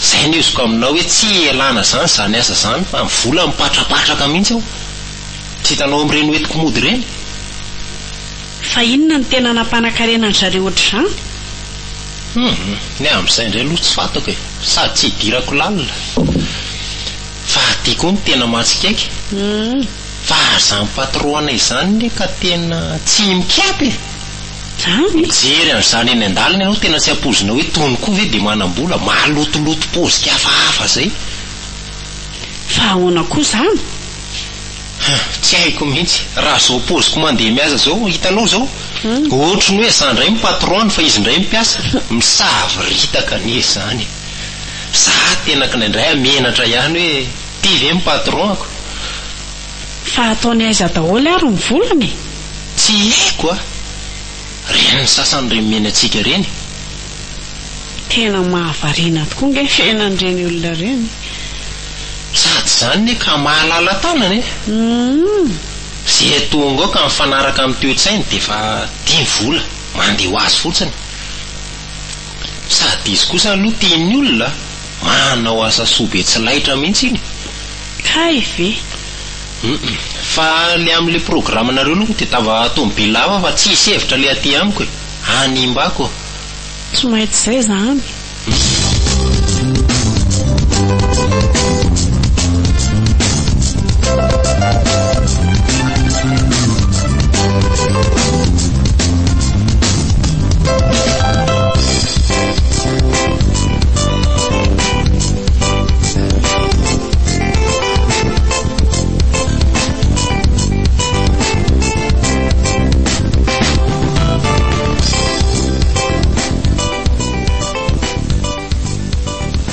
Izay no heviko aminao hoe tsy ialana izany izany asa izany fa ny vola mipatrapatraka mihitsy ao. Tsy hitanao amin'ireny hoentiko mody ireny? Fa inona no tena nampanankarena an-dry zareo ohatr'izany? Hum, ny amin'izay indray aloha tsy fantako e! Sady tsy idirako lalina. Fa aty koa no tena mahatsikaiky. Fa izany patron-nay izany anie ka tena tsy mikapy e! Zany? Mijery an'izany eny an-dalana ianao tena tsy ampoizinao hoe tony koa ve dia manam-bola, malotoloto paozy kihafahafa izay. Fa ahoana koa izany? Huh, tsy haiko mihitsy. Raha zao poziko mandeha mihaza zao, hitanao zao? Ohatry ny hoe za ndray ny patron-ny fa izy ndray ny mpiasa. Misavoritaka anie izany e. Za tena kindraindray aho menatra ihany hoe ty ve ny patron-ko? Fa ataony aiza daholo ary ny volany e? Tsy haiko a! Reny ny sasany ireny meny antsika ireny. Tena mahavariana tokoa nge fiainan'ireny olona ireny. Sady izany ne ka mahalala tanana e! Ze tonga ao ka mifanaraka amin'ny toe-tsainy dia efa tia ny vola, mandeha ho azy fotsiny. Sady izy kosa aloha tian'ny olona, manao asa soa be tsy laitra mihitsy iny. Kay ve? Humm. Fa le amin'le programme-nareo aloha dia tava tomobile hafa fa tsisy hevitra le aty amiko e! Hanimbako. Tsy maintsy izay zany.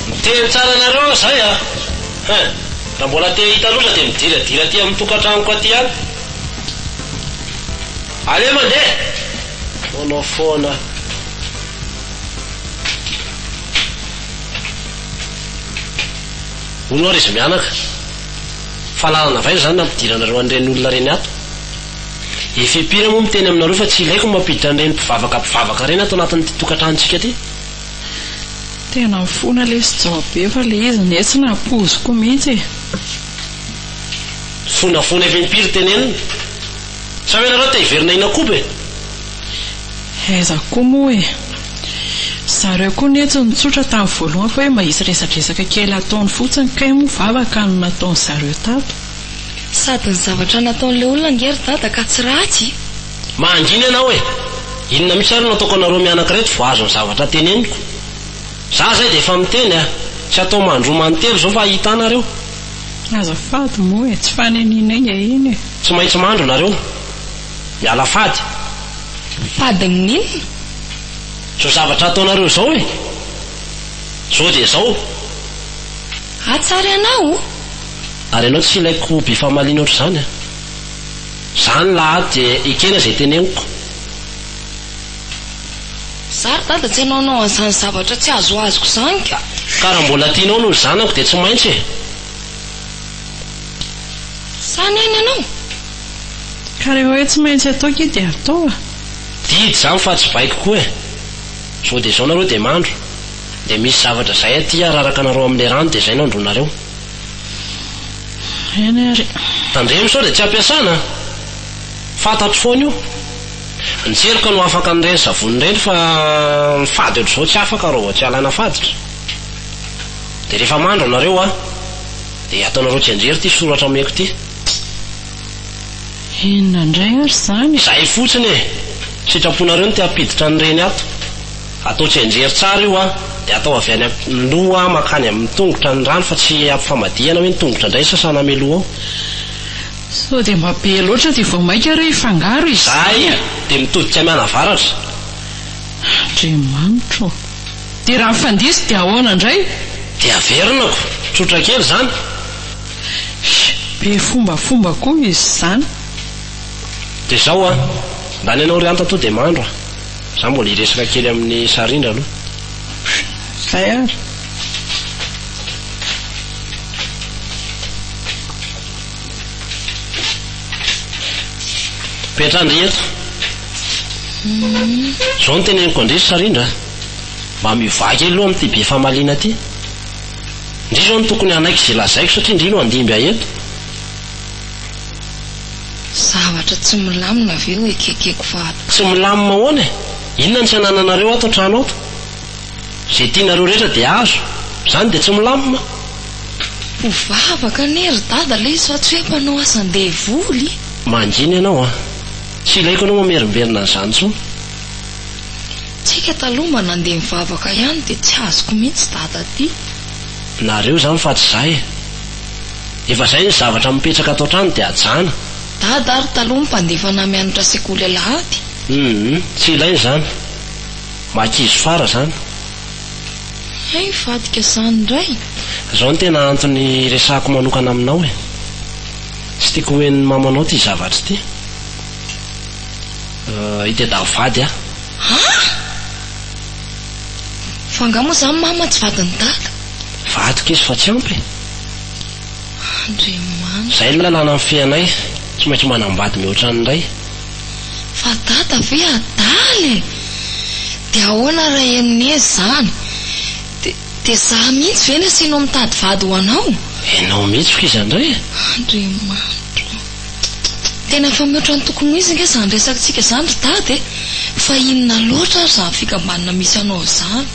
Miteny tsara anareo aho zay a! Hein! Raha mbola te hahita loza dia midiradira aty amin'ny tokantranoko aty ihany. Allez mandeha! Manao foana. Hono ary izy mianaka. Fa lalana avy aiza izany nampidiranareo an'ireny olona ireny ato? Efa impiry moa miteny aminareo fa tsy ilaiko ny mampiditra an'ireny mpivavaka mpivavaka ireny ato anatin'ity tokantranontsika ity? Tena mifona lesy Jaobe fa le izy ne tsy nampoiziko mihitsy e. Mifonafona efa impiry tenenina. Sa ve nareo te hiverina hinakoba e? Aiza koa moa e. Zareo koa ne tsy nitsotra tamin'ny voalohany fa hoe mba hisy resadresaka kely ataony fotsiny kay moa vavaka no nataony zareo tato. Sady ny zavatra nataon'ilay olona ange ry dada ka tsy ratsy e. Mangina ianao e! Inona mihitsy ary no ataoko anareo mianaka ireto vao azo ny zavatra teneniko? Za zay dia efa miteny a! Tsy atao mandroa mantelo izao fa hahita anareo. Azafady moa e, tsy faniniana enga iny e. Tsy maintsy mandro nareo. Miala fady. Fadin'ny inona? Zao zavatra ataonareo izao e! Zao dia zao. Hatsara ianao? Ary ianao tsy ilaiko be famaliana ohatr'izany a! Zany lah dia ekena izay teneniko. Za ry dada tsy hanaonao an'izany zavatra tsy azoazoko izany ka! Ka raha mbola tianao noho zanako dia tsy maintsy e! Sa neny ianao? Ka rehefa hoe tsy maintsy atao ki dia atao a! Didy izany fa tsy baiko koa e! Zao dia zao nareo dia mandro. Dia misy zavatra zay aty araraka anareo amin'ilay rano dia zay no andronareo. Eny ary. Tandremo sao dia tsy ampiasana a! Fantatro foana io. Ny tseroka no afaka an'ireny savony ireny fa ny fady ohatr'izao tsy afaka raha vao tsy alaina faditra. Dia rehefa mandro nareo a! Dia ataonareo tsianjery ity soratra omeko ity. Inona indray ary izany e? Izay fotsiny e! Sitraponareo no te hampiditra an'ireny ato. Atao tsianjery tsara io an, dia atao avy any amin'ny loha mankany amin'ny tongotra ny rano fa tsy ampifamadihana hoe ny tongotra indray sasana mialoha ao. Sao dia mba be loatra dia vao mainka re hifangaro izy Zay izany a! dia mitodika mianavaratra. Andriamanitro ô! Dia raha mifandiso dia ahoana indray? Dia averinako, tsotra kely izany. Be fombafomba koa izy izany. Dia izao an, ndany ianao ry Anta tonga dia mandro a. Za mbola hiresaka kely amin'i Sarindra aloha. Zay ary. Petra ndry eto. Zao no teneniko an-dry Sarindra a. Mba miovà kely aloha amin'ity be famaliana ity. Ndry zao no tokony hanaiky izay lazaiko satria ndry no handimby ahy eto. Zavatra tsy milamina ve io ekekeko fa atao. Tsy milamina ahoana e? Inona no tsy anananareo ato an-trano ato? Izay tianareo rehetra dia azo. Izany dia tsy milamina. Mpivavaka anie ry dada ilay izy fa tsy hoe mpanao asan-devoly. Mangina ianao an! Tsy ilaiko ianao mamerimberina an'izany intsony. Tsika taloha mba nandeha nivavaka ihany dia tsy azoko mihitsy dada ty. Nareo izany fa tsy za e. Efa zay ny zavatra mipetraka ato an-trano dia hajana. Dada ary taloha mpandefa anah mianatra sekoly alahady. Humm tsy ilaina izany. Makizo fara izany. Hay vadika izany indray. Izao no tena antony hiresahako manokana aminao e. Tsy tiako ho henon'ny mamanao ity zavatra ity. Hitedavo vady aho. An! Fa angaha moa izany mama tsy vadin'i dada? Vadiko izy fa tsy ampy e. Andriamanitra. Izay ny lalàna mifehy anay, tsy maintsy manambady mihoatra ny iray. Fa dada ve adala e! Dia ahoana raha henon'i Neny izany? Dia, dia za mihitsy ve no asianao mitady vady ho anao? Ianao mihitsy ko iza indray e? Andriamanitra o! Tena efa mihoatra ny tokony ho izy ange izany resakitsika izany ry dada e! Fa inona loatra ary izany fikambanana misy anao izany?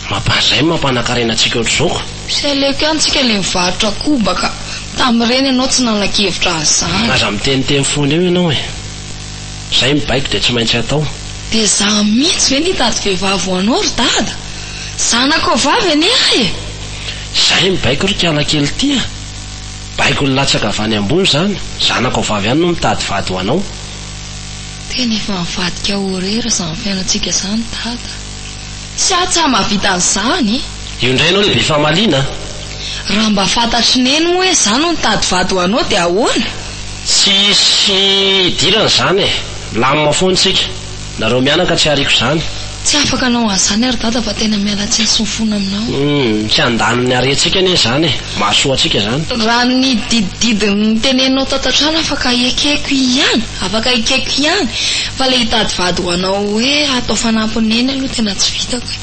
Mampazay mampanakarena antsika ohatr'izao ko. Tsy aleoko ihany tsika le mivarotra koba ka. Tamin'ireny ianao tsy nanan-kevitra an'izany. Aza miteniteny foana eo ianao e. Zay mibaiko dia tsy maintsy atao. Dia za mihitsy ve no hitady vehivavy ho anao ry dada? Zanakao vavy anie aho e! Zay mibaiko ry kiala kely ity a! Baiko nilatsaka avy any ambony izany, zanakao vavy ihany no mitady vady ho anao. Tena efa nivadika horreur izany fiainantsika izany dada. Tsy aho tsy mahavita an'izany. Io indray ianao le be famaliana a! Raha mba fantatr'i Neny moa hoe izaho no nitady vady ho anao dia ahoana? Tsy hisy hidirana izany e! Milamina foana isika. Nareo mianaka tsy ariako izany. Tsy afaka hanao an'izany aho ry Dada fa tena miala tsiny sy mifona aminao. Humm, tsy handany ny harentsika anie izany e! Mahasoa antsika izany. Raha ny didididy noteneninao tato an-trano afaka ekeko ihany, afaka ekeko ihany, fa ilay hitady vady ho anao hoe hatao fanampin'i Neny aloha tena tsy vitako e!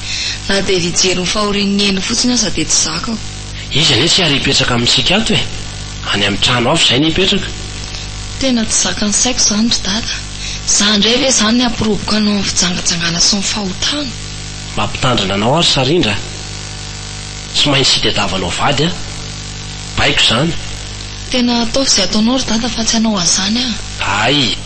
Na dia hijery ny fahorian'i Neny fotsiny aza dia tsy zakako. Izy anie tsy ary hipetraka amintsika ato e! Any amin'ny trano hafa izay no hipetraka. Tena tsy zakan'ny saiko izany ry Dada. Za indray ve izany hampiroboka anao amin'ny fijangajangana sy ny fahotana? Mampitandrina anao aho ry Sarindra a! Tsy maintsy hitadiavanao vady aho. Baiko izany. Tena ataovy izay ataonao ry Dada fa tsy hanao an'izany aho. Hay!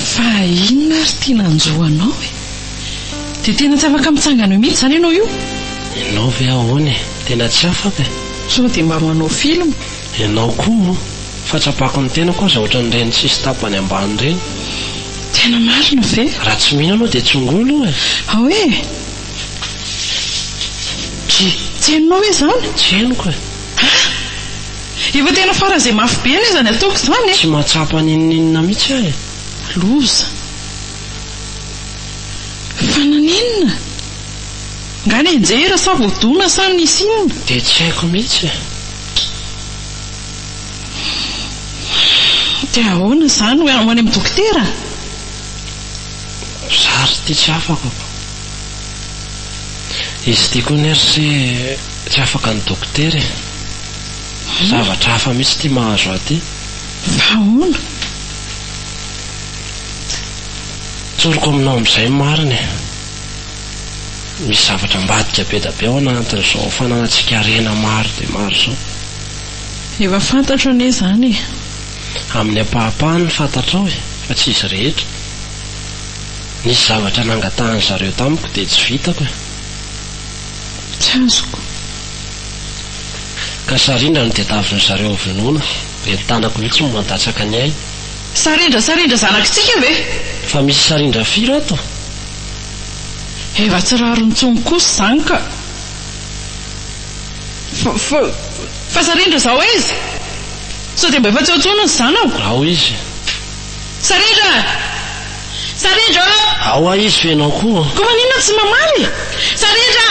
Fa inona ary ity nanjo anao e? Dia tena tsy afaka mitsangana eo mihitsy izany ianao io? Ianao ve ahoana e? Tena tsy afaka e! Sao dia mba manao film? Ianao koa oh! Fahatsapako ny tenako aza ohatran'ireny tsisy tapany ambany ireny. Tena marina ve? Raha tsy mino anao dia tsongoy aloha e! Ao e! Dry, tsy henonao ve izany? Tsy henoko e! Ah! Efa tena faran'izay mafy be anie izany ataoko izany e! Tsy mahatsapa n'inon'inona mihitsy aho e! Loza! Fa naninona? Nga nianjera sa voadona sa nisy inona? Dia tsy haiko mihitsy e! Dia ahoana izany? Ho any amin'ny dokotera? Zary ity tsy afaka ko. Izy ity koa anie ry se tsy afaka ny dokotera e! Zavatra hafa mihitsy ity mahazo ahy ity. Fa ahoana? Tsoriko aminao amin'izay ny marina e. Misy zavatra ambadika be da be ao anatin'izao fananantsika harena maro dia maro izao. Efa fantatro anie izany e. Amin'ny ampahapahany ny fantatrao e, fa tsy izy rehetra. Nisy zavatra nangatahan-dry zareo tamiko dia tsy vitako e. Tsy azoko. Ka Sarindra no tedavin-dry zareo hovonoina, dia ny tanako mihitsy no mandatsaka ny ainy. Sarindra Sarindra zanakitsika ve? Fa misy Sarindra firy ato? Efa tsy rariny intsony kosa izany ka. Fa, fa, fa Sarindra izao aiza? Sao dia mba efa tsy ao intsony ny zanako? Ao izy. Sarindra! Sarindra ô! Ao hoa izy fa ianao koa. Koa maninona tsy mamaly e? Sarindra!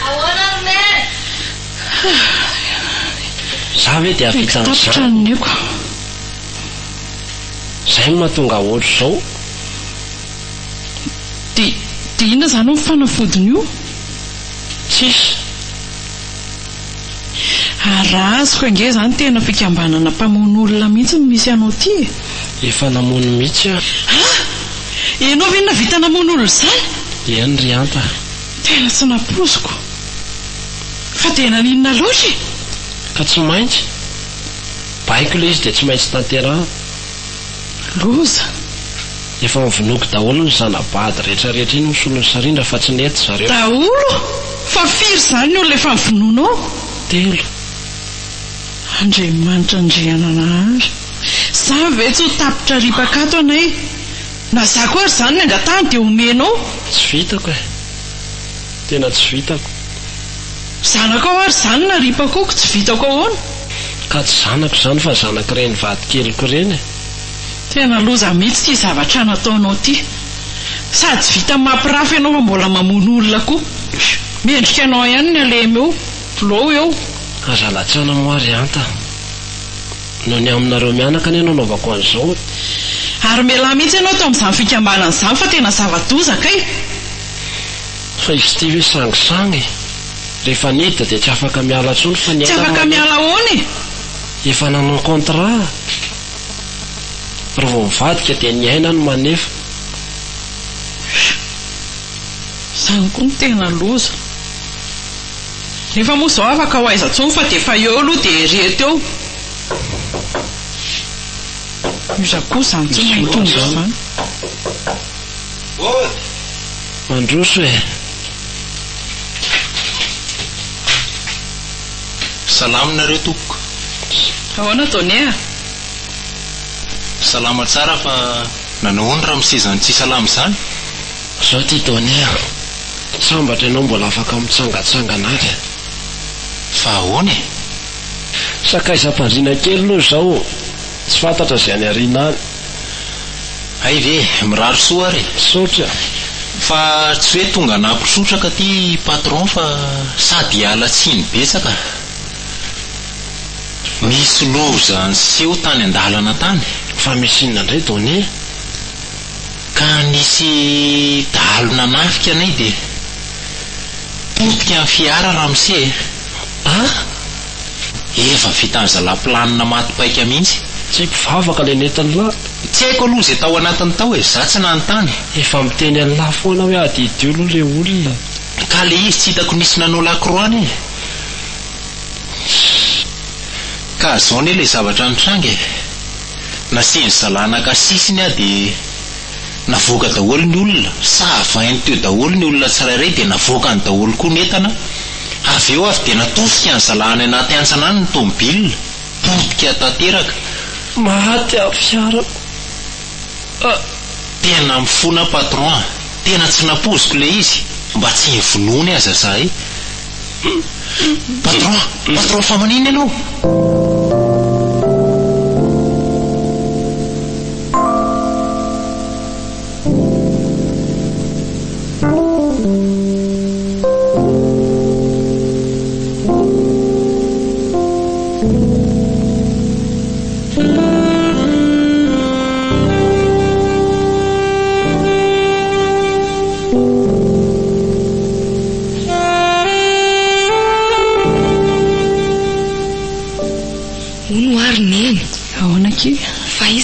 Ahoana ry Neny? Za ve dia hahavita Tapitra an'izany? ny aiko. Zay no mahatonga ohatr'izao. Dia, dia inona izany ny fanafodin'io? Tsisy. Ary raha azoko ange izany tena fikambanana mpamono olona mihitsy no misy anao ity e! Efa namono mihitsy aho. Ah! Ianao ve nahavita namono olona izany? Eny ry Anta. Tena tsy nampoiziko. Fa dia naninona loatra e? Ka tsy maintsy. Baiko ilay izy dia tsy maintsy tanterahana. Loza! Efa novonoiko daholo ny zana-bady rehetra rehetra iny ho solon'i Sarindra fa tsy nety zareo. Daholo? Fa firy izany ny olona efa novonoinao? Telo. Andriamanitra Andriananahary. Za ve tsy ho tapitra ripaka ato anay? Na za koa ary izany ny angatahany dia omenao? Tsy vitako e. Tena tsy vitako. Zanakao ary izany na ripakao ko tsy vitako ahoana? Ka tsy zanako izany fa zanak'ireny vadikeliko ireny e. Tena loza mihitsy ity zavatra nataonao ity. Sady tsy vitan'ny mampirafy ianao fa mbola mamono olona koa. Mendrika anao ihany ny alehemy eo. Blow eo. Aza latsana moa ry Anta. Noho ny aminareo mianaka anie no anaovako an'izao e. Ary mialà mihitsy ianao tao amin'izany fikambanana izany fa tena zava-doza kay. Fa izy ity ve sangisangy e? Rehefa niditra dia tsy afaka miala intsony fa ny Tsy aina afaka maneho. miala ahoana e? Efa nanao contrat. Raha vao mivadika dia ny aina no manefa. Izany koa no tena loza. Nefa moa izao afaka ho aiza intsony fa dia efa eo aloha dia ereto eo. Iza koa izany tsy mahay tongotra izany. Mandroso e! Salama nareo tompoko. Ahoana Donia a? Salama tsara fa nanao ahoana ramose izany tsy salama izany? Zao ty Donia a! Sambatra ianao mbola afaka mitsangatsangana ary. Fa ahoana e? Sakaizam-pandriana kely aloha izao, tsy fantatra izay any aoriana any. Hay ve, mirary soa ary e! Misaotra. Fa tsy hoe tonga nampitrotraka aty patron fa sady hiala tsiny betsaka. Nisy loza niseho tany an-dalana tany. Fa misy inona indray Donia? Ka nisy dahalo nanafika anay dia potika ny fiara ramose e! Ah! Efa vitan'ny zalahy planina maty paika mihitsy. Tsy mpivavaka le nentin'lah. Tsy haiko aloha izay tao anatiny tao e, za tsy nanontany. Efa miteny an'lah foana hoe adidio aloha le olona. Ka le izy tsy hitako nisy nanao lakroa anie. Ka zao anie le zavatra nitranga e. Nasian'ny zalahy naka sisiny aho dia navoaka daholo ny olona, savainy teo daholo ny olona tsirairay dia navoakany daholo koa ny entana, avy eo avy dia natosika ny zalahy any anaty hantsana any ny tomobile, potika tanteraka. Maty aho fiarako ah. Tena mifona aho patron a! Tena tsy nampoiziko ilay izy, mba tsy nivonoany aza zahay. Patron! Patron fa maninona ianao?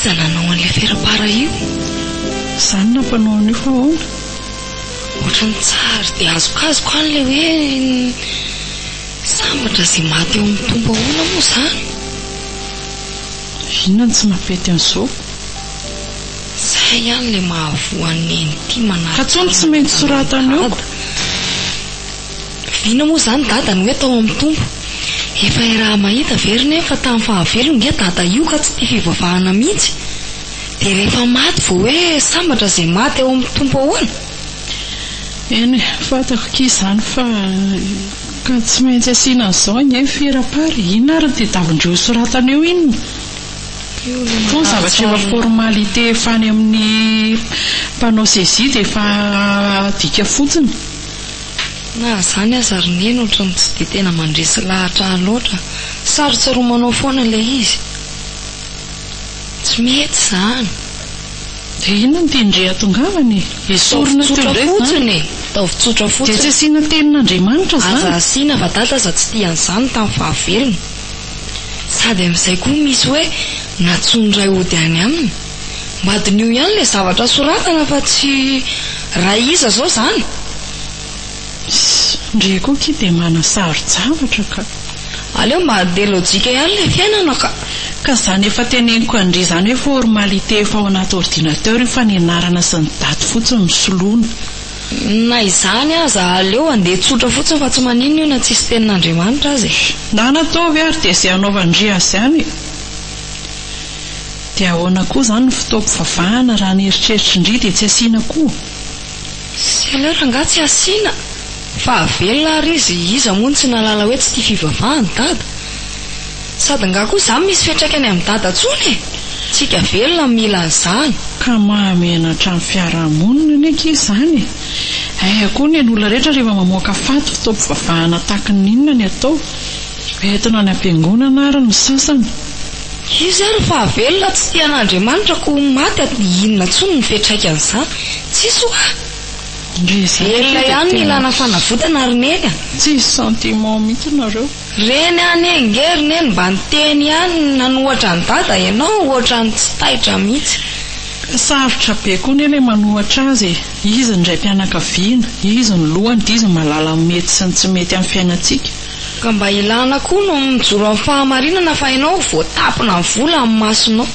Iza nanao an'ilay ferapara io? Izaho no nampanao an'io fa ahoana? Ohatran'ny tsary dia azokazoko any ilay hoe sambatra izay maty eo amin'ny Tompo ahoana moa izany? Inona no tsy mampety an'izao? Zay ihany ilay mahavoa an'i Neny ity manary Ka tsony tsy maintsy soratana eo. Vina moa izany Dada ny hoe tao amin'ny Tompo. Efa iaraha-mahita ve ry Neny fa tamin'ny fahavelony nge Dada io ka tsy tia fivavahana mihitsy. Dia rehefa maty vao hoe sambatra izay maty ao amin'ny Tompo ahoana? Eny e, fantako akia izany fa ka tsy maintsy asiana an'izao ange ny ferapara e! Inona ary no tedavin-dreo soratana eo inona? Itony zavatra efa formalité efa any amin'ny mpanao saisie dia efa adika fotsiny. Na izany aza ry Neny ohatran'ny tsy dia tena mandresy lahatra ahy loatra. Sarotsaromanao foana ilay izy. Tsy mety izany. Dia inona no tian-dry hahatongavana e? Esorina teo indray izany. Ataovy tsotra fotsiny e! Ataovy tsotra fotsiny. Dia tsy asiana tenin'Andriamanitra izany? Aza asiana fa dada aza tsy tia an'izany tamin'ny fahavelony. Sady amin'izay koa misy hoe nantsoin'ny ray hody any aminy. Mba diniho ihany ilay zavatra soratana fa tsy ray iza izao izany? Ss, ndry koa ki dia manasaro-javatra ka. Aleo mba handeha lojika ihany ilay fiainana ka. Ka izany efa teneniko an-dry izany hoe formalité efa ao anaty ordinateur io fa ny anarana sy ny daty fotsiny no soloina. Na izany aza aleo handeha tsotra fotsiny fa tsy maninona io na tsisy tenin'Andriamanitra aza e. Ndana ataovy ary dia izay hanaovan-dry azy ihany e. Dia ahoana koa izany ny fotoam-pivavahana raha ny eritreritrin-dry dia tsy asiana koa? Sy aleo rangaha tsy asiana fa velona ary izy, iza moa no tsy nahalala hoe tsy tia fivavahana dada? Sady nga koa zany misy fiantraikany amin'i dada tsony e! Tsika velona no mila an'izany. Ka mahamenatra ny fiarahamonina anie akia izany e! Aiza koa ny olona rehetra rehefa mamoaka faty fotoam-pivavahana taky ny inona ny atao? Entina any am-piangonana ary ny sasany. Izy ary fa velona tsy tia an'Andriamanitra koa ho maty a inona tsony ny fiantraikan'izany? Tsisy hoa! Ndry izany Velona akia dia ihany ny tena ilana fanavotana ry Neny a! Tsisy sentiment mihitsy nareo. Reny anie nge ry Neny mba niteny ihany nanohatra an'i Dada ianao ohatran'ny tsy taitra mihitsy. Sarotra be koa anie ilay manohatra azy e! Izy ny raim-pianakaviana, izy ny lohany dia izy no mahalala ny mety sy ny tsy mety amin'ny fiainantsika. Ka mba ilana koa no mijoro amin'ny fahamarinana fa ianao voatapina ny vola amin'ny masonao.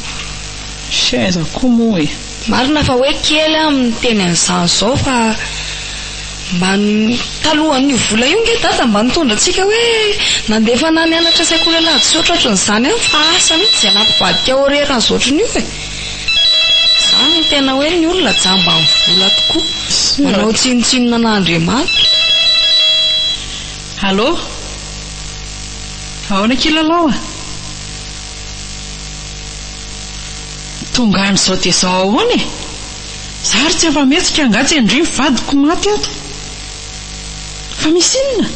Sy aiza koa moa e! Marina fa hoe kely aho miteny an'izany izao fa mba talohan'io vola io nge dada mba nitondra antsika hoe nandefa anah nianatra sekoly alahady sy ohatrohatran'izany ihany fa asa mihitsy izay nampivadika horaire azy ohatran'io e! Izany no tena hoe ny olona jamban'ny vola tokoa. Manao tsinontsinona an'Andriamanitra. Allô? Ahoana akia Lalao a? Tonga any izao dia izao ahoana e? Za ary tsy afa-mihetsika angaha tsy ndry ny vadiko maty ato? Fa misy inona?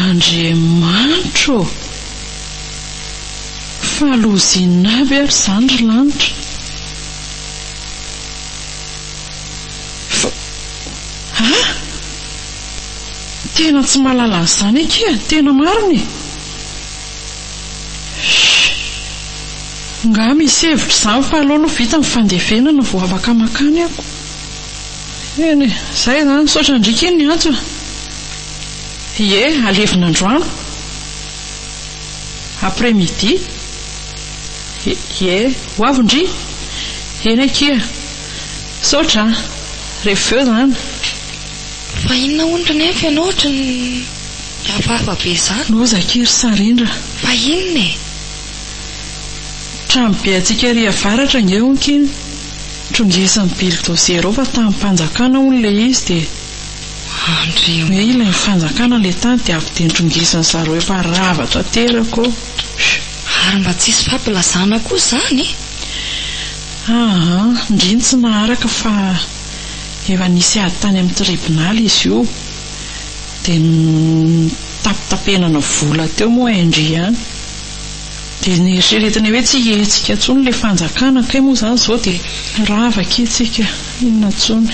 Andriamanitro ô! Fa loza inona aby ary izany ry lanitra? Fa ah! Tena tsy mahalala an'izany akia, tena marina e! Shh! Nga misy hevitra izany fa aleo aloha vita ny fandevenana vao afaka makany ako. Eny e, izay izany, misaotra ndriky iny ny antso a! Ie, alevina androany. Après midi. Ie, ho avy ndry. Eny akia. Misaotra a! Rehefa avy eo izany. Fa inona hono ry Nefy ianao ohatry ny hafahafa be izany? Loza akia ry Sarindra. Fa inona e? Trano be antsika ery avaratra ange hono ky trongisan'ny bildozer ao fa tanim-panjakana hono ilay izy dia Andriamanitra. Hoe ilain'ny fanjakana ilay tany dia avy dia notrongisin'ny zareo efa rava tanteraka ao. Ary mba tsisy fampilazana koa izany? Aa, ndry ny tsy naharaka fa efa nisy ady tany amin'ny tribonaly izy io dia nitapitapenana vola teo moa ndry ihany. Dia neritreretina hoe tsy hihetsika intsony ilay fanjakana kay moa izany izao dia rava akia tsika, inona intsony.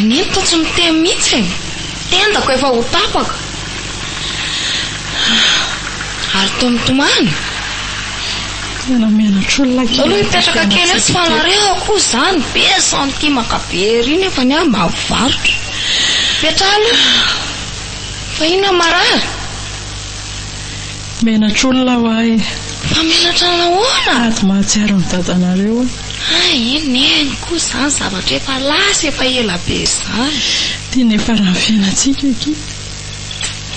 Ary neny toa tsy miteny mihitsy e! Tendako efa ho tapaka. Ary toa mitomany. Tena menatra olona kely. Aloha hipetraka kely eo tsy fanarehako koa izany. Be santimaka be ery nefa ny ahy mba mivarotra. Mipetraha aloha. Fa inona marary? Menatra olona ho ahy e. Fa menatra nahoana? Sady mahatsiaro ny dadanareo aho. Hay e, neny koa izany zavatra efa lasa efa ela be izany. Ty niafaran'ny fiainantsika akia.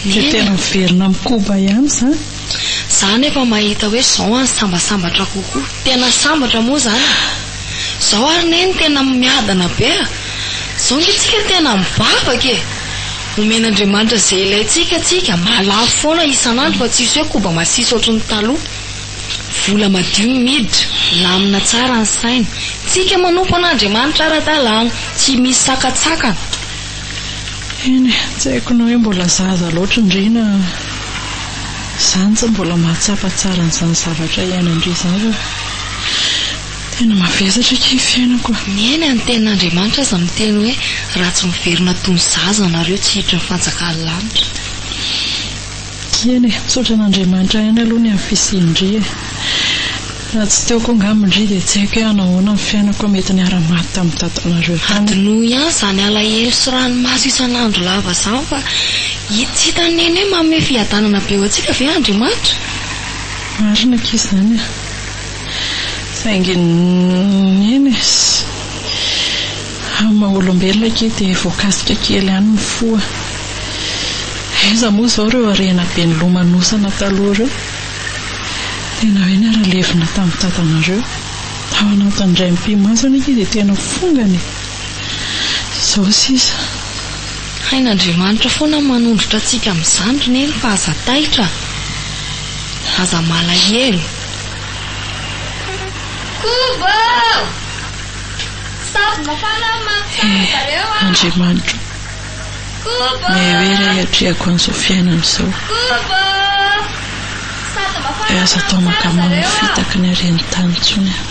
Dia Neny tena a. miverina amin'ny koba ihany izany. Za nefa mahita hoe zao any sambasambatra kokoa. Tena sambatra moa izany e. Zao ary neny tena miadana be a. Zao nge tsika tena mivavaka e. Omen'Andriamanitra izay ilaintsika tsika, mahalafo foana isan'andro fa tsisy hoe koba masiso ohatry ny taloha. Vola madio no miditra, milamina tsara ny saina. Tsika manompo an'Andriamanitra ara-dalàna, tsy misy sakantsakana. Eny e, tsy haiko na hoe mbola zaza loatra ndry na izany tsy mbola mahatsapa tsara an'izany zavatra iainandry izany fa tena mavesatra akia ny fiainako a. Neny a, ny tenin'Andriamanitra aza miteny hoe raha tsy miverina toy ny zaza nareo tsy hiditra ny fanjakan'ny lanitra. Eny e, misaotra an'Andriamanitra ihany aloha ny amin'ny fisian-dry e. Raha tsy teo koa angamba ndry dia tsy haiko hoe hanao ahoana ny fiainako mety niara-maty tamin'ny dadanareo tany. Adinoy ihany izany alahelo sy ranomaso isan'andro lava izany fa tsy hitan'i Neny hoe manome fiadanana be ho antsika ve Andriamanitra? Marina akia izany e. Saingy eny e. Amin'ny maha olombelona akia dia voakasika kely ihany ny fo a. Aiza moa izao ireo harena be nilomanosana taloha ireo? Tena hoe niara-levona tamin'ny dadanareo. Tao anatin'ny indray mipi-maso anie akia dia tena fongana e. Izao sisa. Hain'Andriamanitra foana ny manondrotra antsika amin'izany ry Neny fa aza taitra a! Aza malahelo. Kobo! Sady mafana Eh, Andriamanitro, May hoe re hiatrehako an'izao fiainana izao. Dia aza atao mankamamy fitaky ny haren'ny tany intsony aho.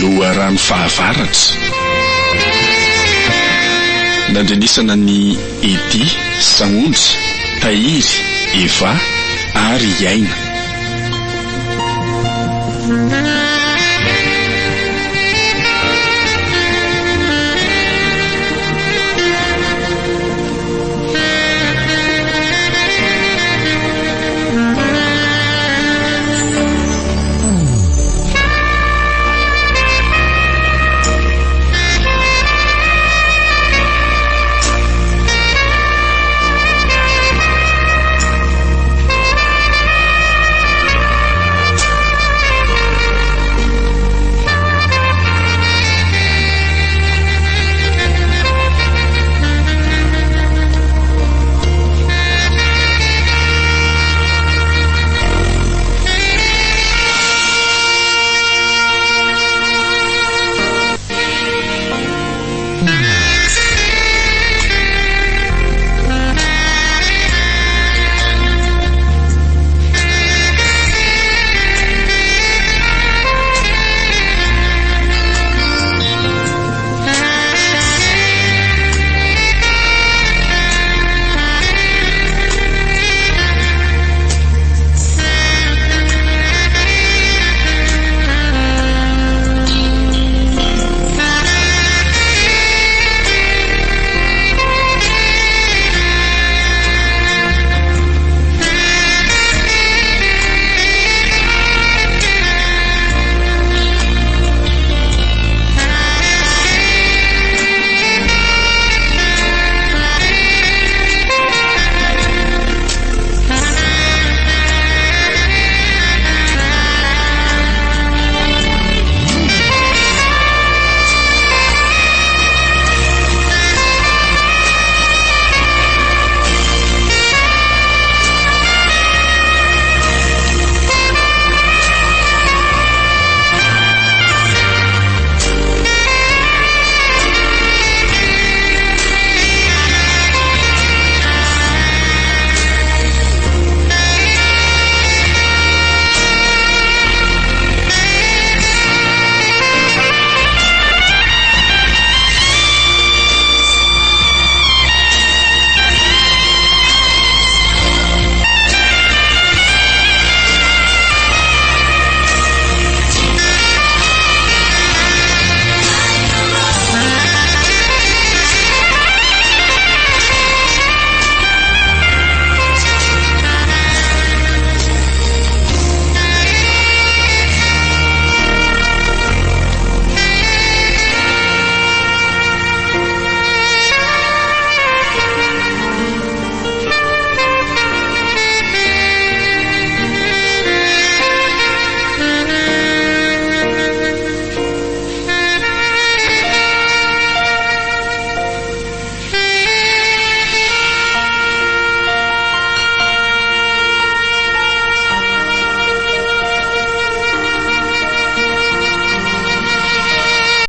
Loharano fahavaratra. Nandrenesana an'i Eddy, Sahondra, Tahiry, Eva ary Aina.